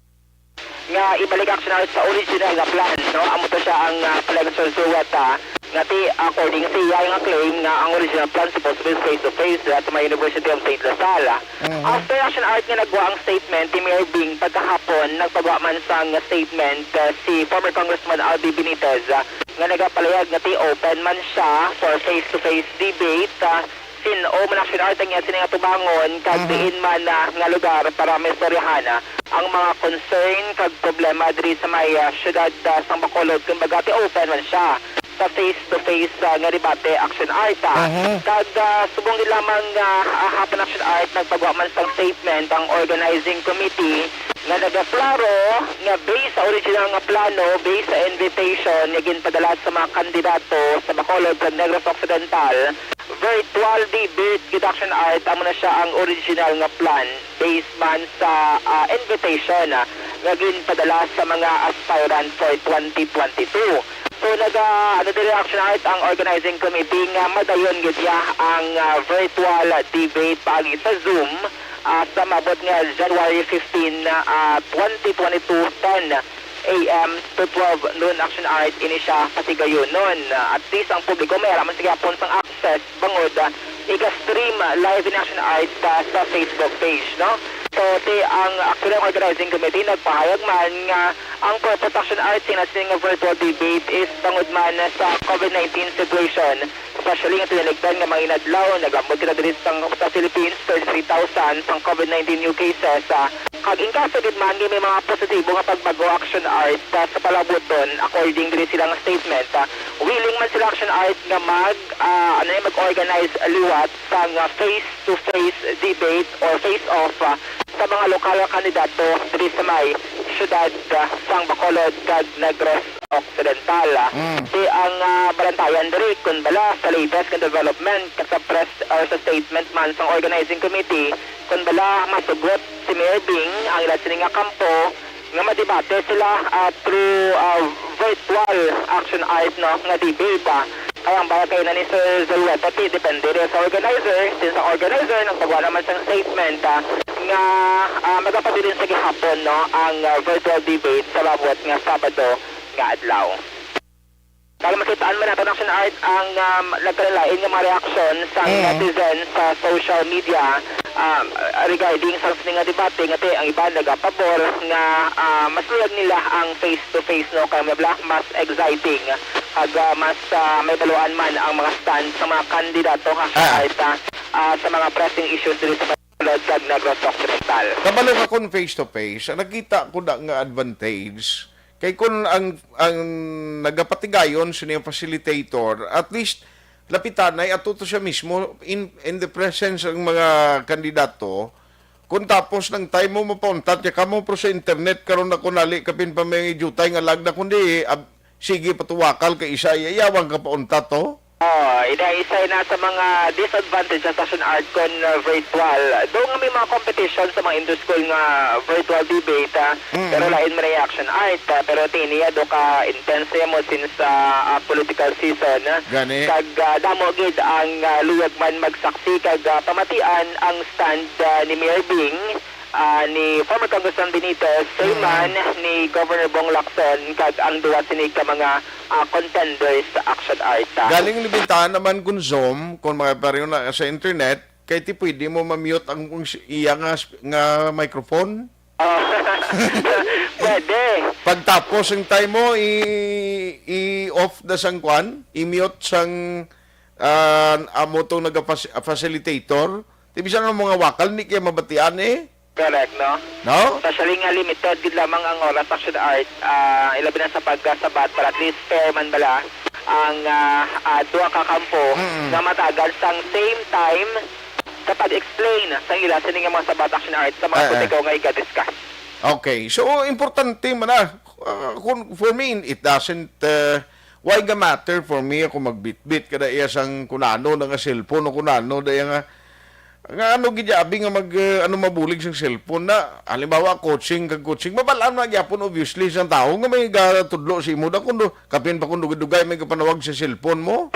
nga ibalik, Action Art, sa original nga plan, no? Amo to siya ang, uh, palayan ni Sir Zuwata, nga ti, according sa iya nga claim, nga ang original plan supposed to be face to face at may University of Saint La Salle. Mhm. After, Action Art, nga nagwa ang statement ni Mayor Bing pagkahapon, nagpagwa man sang statement, uh, si former Congressman Albi Benitez, uh, nga nagapalihag nga ti open man siya for face-to-face debate, uh, sin-o man, Action Art, ang iya sini nga tubangon, kag Mhm. diin man, uh, nga lugar para maistoryahan, uh, ang mga concern kag problema diri sa may, uh, siyudad, uh, sang Bacolod. Kumbaga, ti open man siya sa face-to-face, ah, nga debate, Action Art, ah. Mhm. Kag, ah, subong gid lamang nga, ah, hapon, Action Art, nagpagwa man sang statement ang organizing committee nga nagaklaro nga based sa original nga plano, based sa invitation nga ginpadala sa mga kandidato sa Bacolod kag Negros Occidental, virtual debate gid, Action Art, amo na siya ang original nga plan based man sa, ah, invitation, ah, nga ginpadala sa mga aspirant for twenty twenty-two. So, naga, ano, diri, Action Art, ang organizing committee nga madayon gid niya ang, ah, virtual debate paagi sa Zoom, ah, sa maabot nga January fifteen, ah, twenty twenty-two, ten A M to twelve noon, Action Art, ini siya patigayunon. Ah, at least ang publiko may ara man sa gihapon sang access bangod, ah, iga-stream live in, Action Art, ah, sa Facebook page, no? So, ti ang, actually, ang organizing committee nagpahayag man nga ang purpose, Action Art, sina sini nga virtual debate is bangod man sa COVID nineteen situation, especially nga tinaligdan nga mga inadlaw, nag-ambot kita diri sa, sa Philippines, thirty-three thousand sang COVID nineteen new cases, ah, kag in kaso gid man nga may mga positibo nga pagbag-o, Action Art, ah, sa palabuton, according diri sila nga statement, ah, willing man sila, Action Art, nga mag, ah, ano ni, mag-organize liwat sang, ah, face-to-face debate or face-off, ah, sa mga lokal nga kandidato diri sa may siyudad, ah, sang Bacolod kag Negros Occidental. Mm. Ti ang, ah, balantayan diri, kun bala sa latest nga development sa press or sa statement man sang organizing committee, kun bala masugot si Mayor Bing ang ila sini nga kampo nga madebate sila, ah, through, ah, virtual, Action Art, no, nga debate, ah. Kay ang bala kay na ni Sir Zulueta, ti depende rin sa organizer. Since ang organizer nagpagawa naman sang statement, ah, nga, ah, magapabilin sa gihapon, no, ang, ah, virtual debate sa maabot nga Sabado nga adlaw. Para makitaan man nato, Action Art, ang, um, nagkalain-lain nga mga reaksyon sa Mm. netizen sa social media, um, regarding sa sini nga debate, nga ti ang iban nagapabor nga, ah, mas luyag nila ang face-to-face, no, kay mabla mas exciting, kag, ah, mas, ah, may baluan man ang mga stand sa mga kandidato, Action Ah. Art, ah, ah, sa mga pressing issues diri sa Bacolod kag Negros Occidental. Kabalo ka kung face-to-face, ang nakita ko na nga advantage, kay kung ang, ang nagapatigayon sini ang facilitator, at least, lapitan ay ato to siya mismo in, in the presence ang mga kandidato. Kung tapos ng time mo mapauntat niya kamo, pero sa internet karon na kunali kapin pa may jutay nga lag na kundi, ab-, sige patuwakal kay isa, iyawang ka pauntat to. Oh, ina isa na sa mga disadvantages sa Action Art kon, uh, virtual. Do nga may mga competition sa mga inter-school nga virtual debate, ah, Mm. pero lain man ang Action Art, ah, pero tiniya do ka intense mo since, ah, ah, political season, ah. Gani. Kag, ah, damo gid ang, ah, luyag man magsaksi kag, ah, pamatian ang stand, ah, ni Mayor Bing, ah, ni former Congressman Benitez, same Mm. man ni Governor Bong Lacson kag ang duwa sini ka mga, ah, contenders sa Action Art, ah. Galing libintahan naman kung Zoom, kung makapareho na sa internet, kay ti pwede mo ma-mute ang, ang s-, iya nga sp-, nga microphone. Oh. Pwede. Pagtapos ang time mo, i-, i-off na sang kwan, i-mute sang, ah, amo tong naga-fac-, facilitator. Ti bisan ang mga wakal, hindi kaya mabatian eh. Correct, no? No? Especially nga limited gid lamang ang oras sa Action Art, ah, ilabi na sa pagkasabat, para at least fair man bala ang, ah, ah, duha ka kampo Mm. nga matagan sang same time sa pag-explain sa ila sini nga mga sabat Action Art sa mga Ah, ah. topiko nga iga-discuss. Okay. So, importante man na. Ah, kung, for me, it doesn't, uh, why ga matter for me ako magbitbit kada iya sang kunano na nga cellphone o kunano da iya nga, nga ano gid abi nga mag, uh, ano mabulig sang cellphone na. Halimbawa, coaching kag coaching. Mabalaan na gyapon, obviously, sang tawo nga may gatudlo sa imo da kundo kapin pa kundo dugay may kapanawag sa cellphone mo.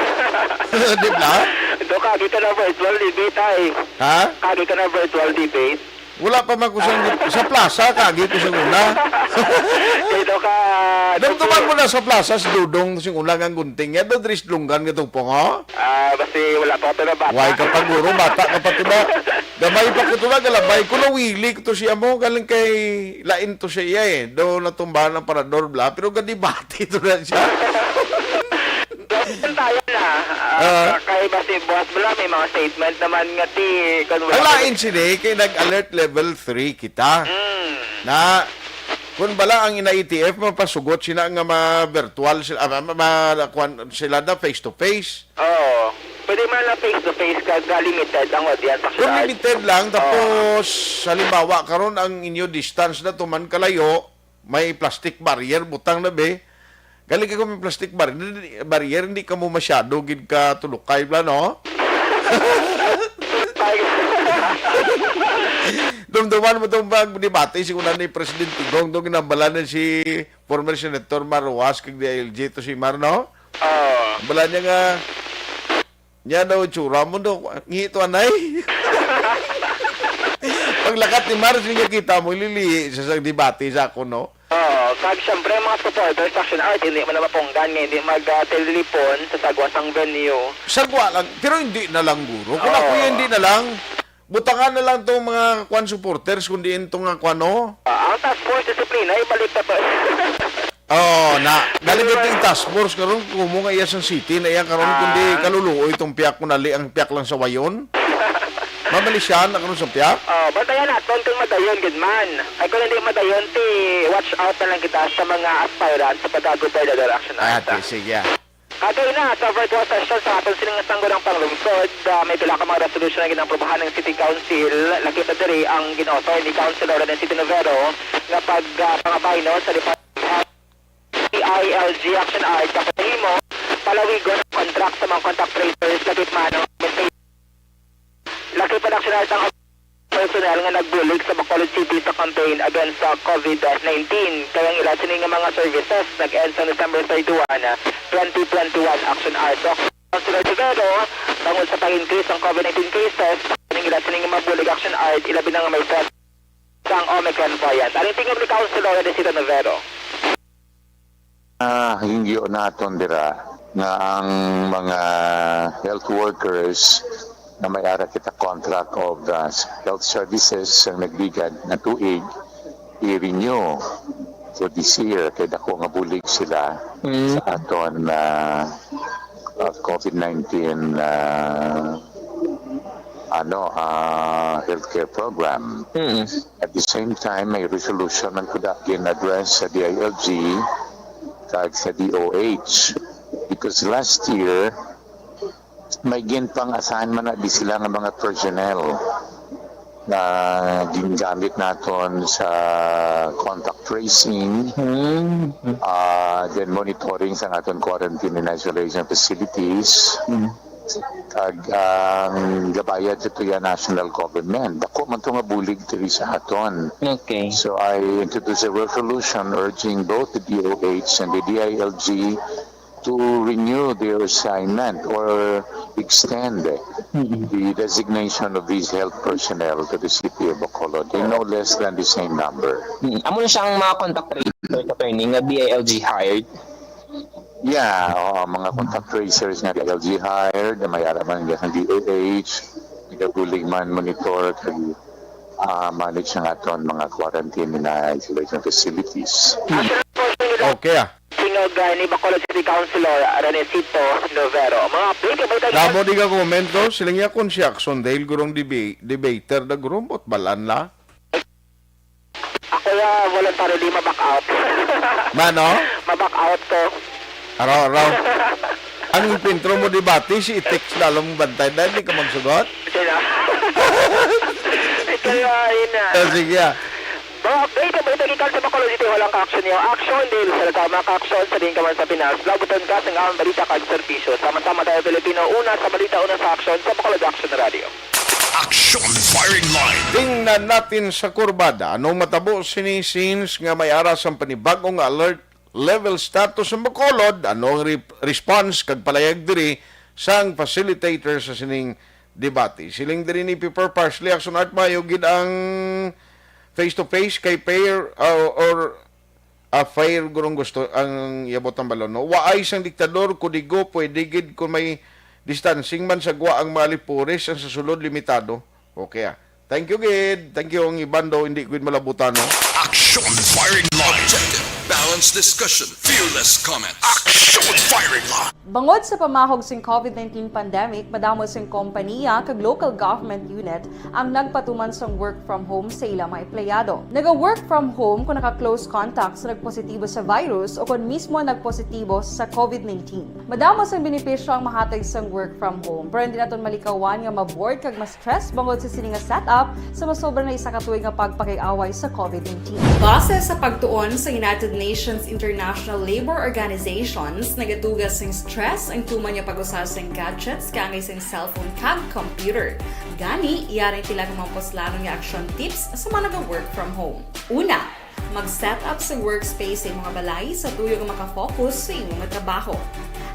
Di ba? Do, kagi ka na virtual debate, ay. Ha? Kagi ka na virtual debate. Wala pa man ko sa, sa plaza, kagi ko sa una. Ito ka, Damdaman mo na sa plaza, si Dodong, sing una nga gunting. Yan, do, dris lunggan nga tupong, ha? Ah, basi wala pa ito na bata. Why ka pa, guro? Bata ka pa ito na. Gamay pa ko ito na, galabay ko, nawili ko to siya mo. Galing kay lain to siya, eh. Do, natumbahan ang parador, bla. Pero gadibati ito na siya. Doon tayo na. Ah, Ah. Kay basi buwas bala, may mga statement naman nga ti, kun wala Ang lain sini, kay nag-alert level three kita. Mm. Na, kun bala ang ina-E T F, mapasugot sila nga ma-virtual sila, ah, ma-, ma-, kuwan sila na face to face. Oo. Pwede man na face to face kag, ah, limited ang audience sa Kung Action Art. Limited lang, Oo. Tapos, halimbawa, karon ang inyo distance na tuman kalayo, may plastic barrier, butang na be. Galing ka kung may plastic barrier, barrier, hindi ka mo masyado gid ka tulukay bla, no? Dumduman mo tong pagdebate si una ni President Tigong, tong ginambalan na si former Senator Mar Roxas kag D I L G to si Mar, no? Oo. Bala niya nga, niya daw itsura mo daw, ngi to anay. Paglakat ni Mar, sige kita mo, ilili sa, sa debate sa ako, no? Oo, kag siyempre, mga supporters sa Action Art, hindi man na mapunggan nga hindi mag, ah, tililipon sa sagwa sang venue. Sagwa lang, pero hindi na lang, guro. Kung Oo. Ako yun, hindi na lang. Butangan na lang tong mga kwan supporters, kundi ito nga kwan, no? Ah, ang task force disiplina, ibalik na to. Oo, na. Galing ito yung task force karon, kumo nga iya sang city na iya karon, Ah. Kundi kaluluoy itong piyak, kunali ang piyak lang sa wayon. Mamalisyahan na karon sa piyak. Oh, bantayan naton kung madayon gid man. Ay, kung hindi madayon, ti watch out na lang kita sa mga aspirant sa pagka-gobernador Action Ah, Art, ah. Ti, sige. Kagay na sa virtual session sa aton sining sangguniang panglungsod, ah, may pila ka mga resolution nga ginaaprubahan ng City Council. Nakita diri ang gin-author ni Councilor Renencito Novero nga pag, ah, pangabaynon sa Department of Health, D I L G Action Art, kapatahimo, palawigon ang contract sa mga contact tracers, lakip man ang Lakip ang Action Art ang personnel nga nagbulig sa Bacolod City sa campaign against sa COVID nineteen. Kay ang ila sini nga mga services nag-end sa December thirty-one, twenty twenty-one. Action Art. So, Councilor Rivero, tungod sa pag-increase ang COVID nineteen cases, ang ila sini nga mabulig Action Art, ilabi na nga may threat sang Omicron variant. Ang tingog ni Councilor Renencito Novero. Ah, hingyo naton dira nga ang mga health workers nga may ara kita contract of, ah, health services ang nagligad nga tuig, i-renew for this year kay dako nga bulig sila Mm. sa aton, ah, ah, COVID nineteen, ah, ano, ah, healthcare program. Mm. At the same time, may resolution man kuda gin-address sa D I L G kag sa D O H. Because last year, may ginpang-assign man na di sila nga mga personnel. nga gingamit naton sa contact tracing, Mm. ah, then monitoring sa aton quarantine and isolation facilities, Mm. kag ang gabayad sa tuya national government. Dako man to nga bulig diri sa aton. Okay. So I introduced a resolution urging both the D O H and the D I L G to renew their assignment or extend Mm. the designation of these health personnel to the city of Bacolod in no less than the same number. Mm. Amo na siya ang mga contact tracers, attorney, nga D I L G hired. Yeah, oo, mga contact tracers nga D I L G hired, na may araman nga sa D O H, nagabulig man monitor kag ah, manage ang aton mga quarantine and isolation facilities. Okay ah. Sinog uh, ni Bacolod City Councilor Renesito Novero. Mga update, kabay tayo. Damo di ka komento, siling niya kon si Action Dale gurong deba- debater na gurong bot balan la. Ako ya voluntarily ma-back out. Mano? Ma-back out ko. Araw, araw. Ang enkwentro mo debate, si Itex lalong bantay dahil di ka magsugot? Sino? Ikaw yun. Ah, sige ah. Mga update, kabay tayo gikan sa Bacolod City Hall ang ka-action niyo. Action, dili sa reklamo, ka-action sa diin ka man sa Pinas. Labuton ka sa ang balita kag serbisyo. Sama-sama tayo, Pilipino. Una sa balita, una sa aksyon sa Bacolod Action Radio. Action Firing Line. Tingnan natin sa kurbada. Anong matabo sini since nga may ara sang panibag-o nga alert level status ang Bacolod? Ano ang re- response kag palayag diri sang facilitator sa sining debate? Siling diri ni Piper Parsley, Action Art, mayo gid ang face-to-face kay fair uh, or a fair gurong gusto ang yabot ang balon, no? Waay sang diktador, kudigo, pwede gid kung may distancing man sa gwa ang mga lipores, ang sa sulod limitado. Okay ah. Thank you gid. Thank you ang iban daw hindi gid malabutan, no? Action Firing Line. Objective, balanced discussion, fearless comments. Action Firing Line. Bangod sa pamahog sing COVID nineteen pandemic, madamo sing kompaniya kag local government unit ang nagpatuman sang work from home sa ilang mga empleyado. Naga-work from home kung naka-close contact sa nagpositibo sa virus o kon mismo nagpositibo sa COVID nineteen. Madamo sang benepisyo ang mahatag sang work from home, pero hindi naton malikawan nga ma-bored kag ma-stress bangod sa sini nga setup sa masobra na isa ka tuig nga pagpakig-away sa COVID nineteen. Base sa pagtuon sa United Nations International Labour Organizations, nagatuga sing stress ang tuman nga pag-usa sang gadgets kaangay sang cellphone kag computer. Gani, yari ang pila ka mga puslanon nga action tips sa mga naga-work from home. Una, mag-set up sa workspace sa imong balay sa tuyo nga makafocus sa imong trabaho.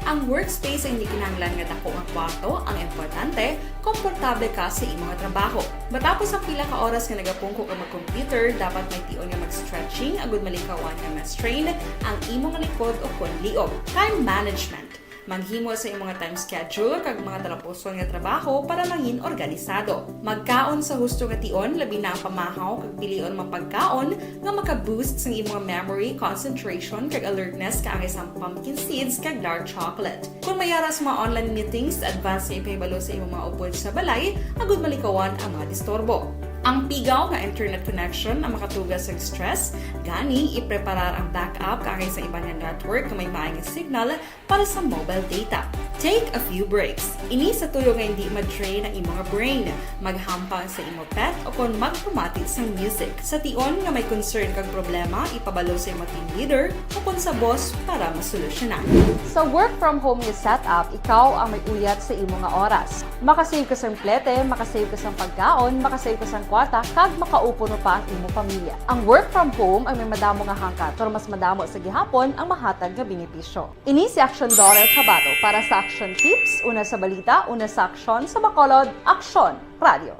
Ang workspace ay hindi kinahanglan nga dako nga kwarto, ang importante, komportable ka sa imong trabaho. Matapos ang pila ka oras nga nagapungko ka mag-computer, dapat may tion nga mag-stretching agud malikawan nga ma-strain ang imong likod o kon liog. Time management. Maghimo sa imong time schedule kag mga talapuson nga trabaho para mangin organisado. Magkaon sa husto nga tion, labi na ang pamahaw kag pilion mga pagkaon nga maka-boost sang imong memory, concentration kag alertness kaangay sang pumpkin seeds kag dark chocolate. Kung may ara sa mga online meetings, advance nga ipahibalo sa imong mga upod sa balay agud malikawan ang mga disturbo. Ang pigaw nga internet connection ang makatuga sang stress, gani ipreparar ang backup kaangay sa iban nga network nga may maay nga signal para sa mobile data. Take a few breaks. Ini sa tuyo nga hindi ma-drain ang imo nga brain. Maghampang sa imo pet o kon magpamati sang music. Sa tion nga may concern kag problema, ipabalo sa imo team leader o kon sa boss para masolusyonan. Sa work from home nga setup, ikaw ang may uyat sa imo nga oras. Makasave ka sang plete, makasave ka sang pagkaon, makasave ka sang kwarta, kag makaupod pa ang imo pamilya. Ang work from home ay may madamo nga hangkat, pero mas madamo sa gihapon ang mahatag nga benepisyo. Ini si Action Daughter Kabato para sa Action Tips, una sa balita, una sa aksyon, sa Bacolod, Aksyon Radio.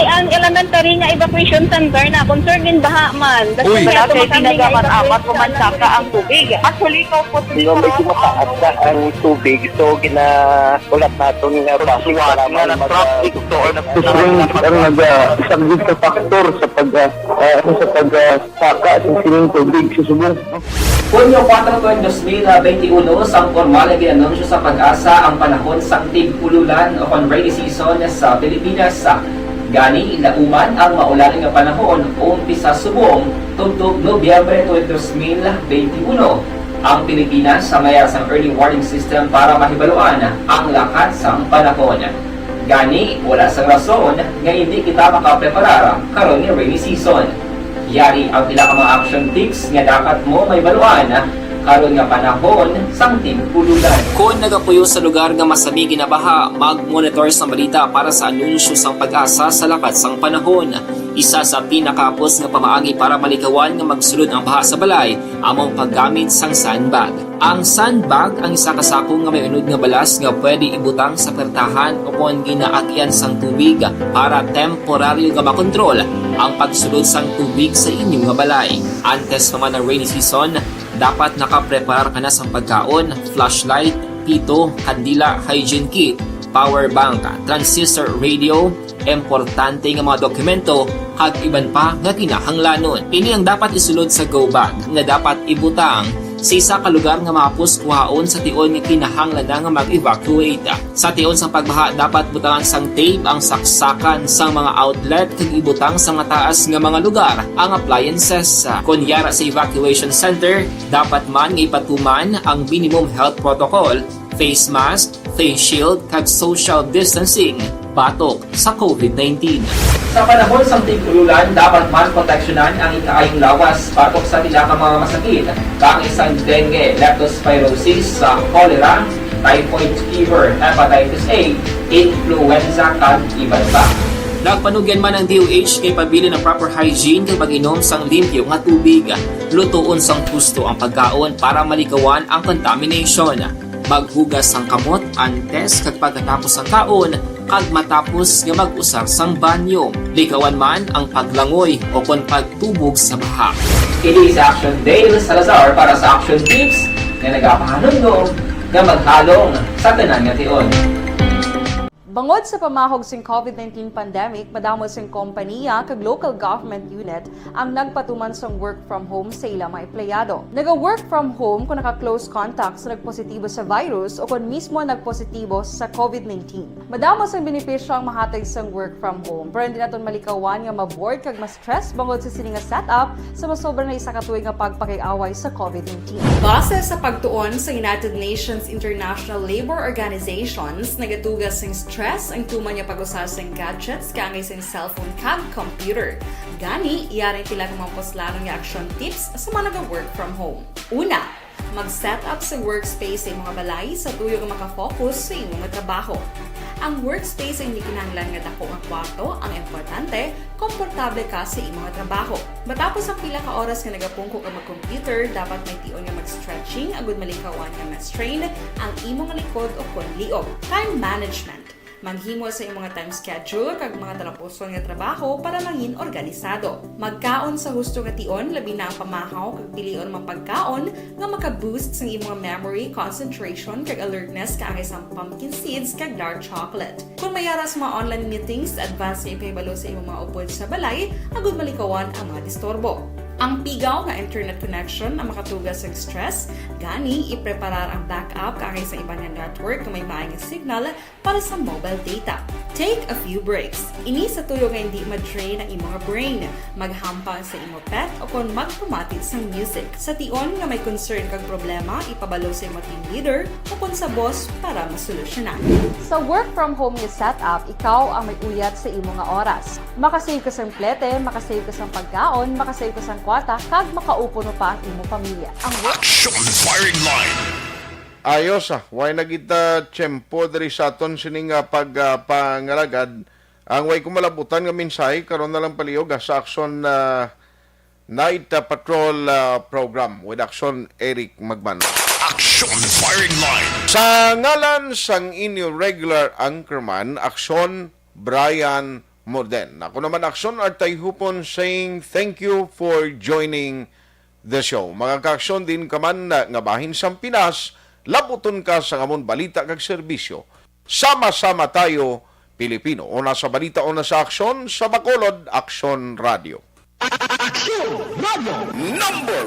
Ang elementary nga evacuation center na concern din baha man. Uy, Dati dati kami tinaga man nga amat ko man evacuation saka ang tubig. Actually, ikaw po Di ba medyo mataas na ang tubig, so ginahulat natin nga baso para may mag- Ang, ang nag-, ah, isa gid sa factor sa pag, ah, ah, sa pag, ah, saka sa sining tubig sa subong. Hunyo kuwatro tuig dos mil benti uno, sang pormal nga gin-anunsyo sa PAGASA ang panahon sang tig-ululan o kon rainy season sa Pilipinas. Gani, lauman ang maulan nga panahon umpisa subong tubtob Nobyembre tuig dos mil benti uno. Ang Pilipinas may ara sang early warning system para mahibaluan ang lakat sang panahon. Gani, wala sang rason nga indi kita makapreparar karon nga rainy season. Yari ang pila ka mga action tips nga dapat mo mahibaluan karon nga panahon sang tig-ulolan. Kon nagapuyo sa lugar nga masami ginabaha, mag-monitor sang balita para sa anunsyo sang PAGASA sa lakat sang panahon. Isa sa pinakahapos nga pamaagi para malikawan nga magsulod ang baha sa balay amo ang paggamit sang sandbag. Ang sandbag ang isa ka sako nga may unod nga balas nga pwede ibutang sa pertahan o kon ginaagian sang tubig para temporaryo nga makontrol ang pagsulod sang tubig sa inyo nga balay. Antes pa man ang rainy season, dapat nakapreparar ka na sang pagkaon, flashlight, pito, kandila, hygiene kit, power bank, transistor radio, importante nga mga dokumento, kag iban pa nga kinahanglanon. Ini ang dapat isulod sa go bag nga dapat ibutang sa isa ka lugar nga mahapos kuhaon sa tion nga kinahanglan na nga mag-evacuate. Sa tion sang pagbaha, dapat butangan sang tape ang saksakan sang mga outlet kag ibutang sa mataas nga mga lugar ang appliances. Kon yara sa evacuation center, dapat man nga ipatuman ang minimum health protocol, face mask, face shield, kag social distancing batok sa covid nineteen. Sa panahon sang tig-ulolan, dapat man proteksyonan ang ikaayong lawas batok sa pila ka mga masakit, kaangay sang dengue, leptospirosis, sa cholera, typhoid fever, hepatitis A, influenza, kag iban pa. Nagpanugyan man ang D O H kay pabilin ang proper hygiene kag pag-inom sang limpyo nga tubig. Lutoon sang husto ang pagkaon para malikawan ang contamination. Maghugas sang kamot antes kag pagkatapos sang kaon kag matapos nga mag-usar sang banyo. Likawan man ang paglangoy o kon pagtubog sa baha. Ini si Action Dale Salazar para sa Action Tips nga nagapahanumdom nga maghalong sa tanan nga tion. Bangod sa pamahog sing covid nineteen pandemic, madamo sing kompaniya kag local government unit ang nagpatuman sang work from home sa ila mga empleyado. Naga-work from home kon naka-close contact sa nagpositibo sa virus o kon mismo nagpositibo sa covid nineteen. Madamo sang benepisyo ang mahatag sang work from home, pero hindi naton malikawan nga ma-bored kag ma-stress bangod sa sini nga setup sa masobra na isa ka tuig nga pagpakig-away sa covid nineteen. Base sa pagtuon sa United Nations International Labour Organizations, nagatuga sing stress ang tuman nga pag-usa sing gadgets kaangay sing cellphone kag computer. Gani, yari ang pila ka mga puslanon nga action tips sa mga naga-work from home. Una, mag-set up sa workspace sa imo nga balay sa tuyo nga maka-focus sa imo nga trabaho. Ang workspace ay hindi kinahanglan nga dako nga kwarto, ang importante, komportable ka sa imo nga trabaho. Matapos ang pila ka oras nga nagapungko ka mag-computer, dapat may tion nga mag-stretching agud malikawan nga ma-strain ang imo nga likod o kon liog. Time management. Maghimo sa imo nga time schedule kag mga talapuson nga trabaho para mangin organisado. Magkaon sa husto nga tion, labi na ang pamahaw kag pilion ang mga pagkaon nga maka-boost sang imo nga memory, concentration, kag alertness kaangay sang pumpkin seeds kag dark chocolate. Kon may yara sa mga online meetings, advance nga ipahibalo sa imo mga upod sa balay agud malikawan ang mga disturbo. Ang pigaw nga internet connection ang makatuga sa stress, gani ipreparar ang backup kaangay sa iban nga network nga may maayo nga signal para sa mobile data. Take a few breaks. Ini sa tuyo nga hindi ma-drain ang imo nga brain. Maghampang sa imo pet o kon magpamati sang music. Sa tion nga may concern kag problema, ipabalo sa imo team leader o kon sa boss para masolusyonan. Sa work from home nga setup, ikaw ang may uyat sa imo nga oras. Makasave ka sang plete, makasave ka sang pagkaon, makasave ka sang kwarta, kag makaupo mo pa ang imo pamilya. Ang work Action Firing Line. Ayos, ah. Way na kita tiyempo diri sa aton sini nga pag, ah, pangalagad. Ang way ko malabutan nga mensahe karon na lang palihog, ah, sa Action, ah, Night, ah, Patrol, ah, Program with Action Eric Magman. Action Firing Line. Sa ngalan sang inyo regular anchorman, Action Brian Morden. Ako naman, Action Artay Hupon, saying thank you for joining the show. Mga kaaksyon, diin ka man nga bahin sang Pinas, labuton ka sang amon balita kag serbisyo. Sama-sama tayo, Pilipino. Una sa balita, una sa aksyon, sa Bacolod, Aksyon Radio. Aksyon Radio number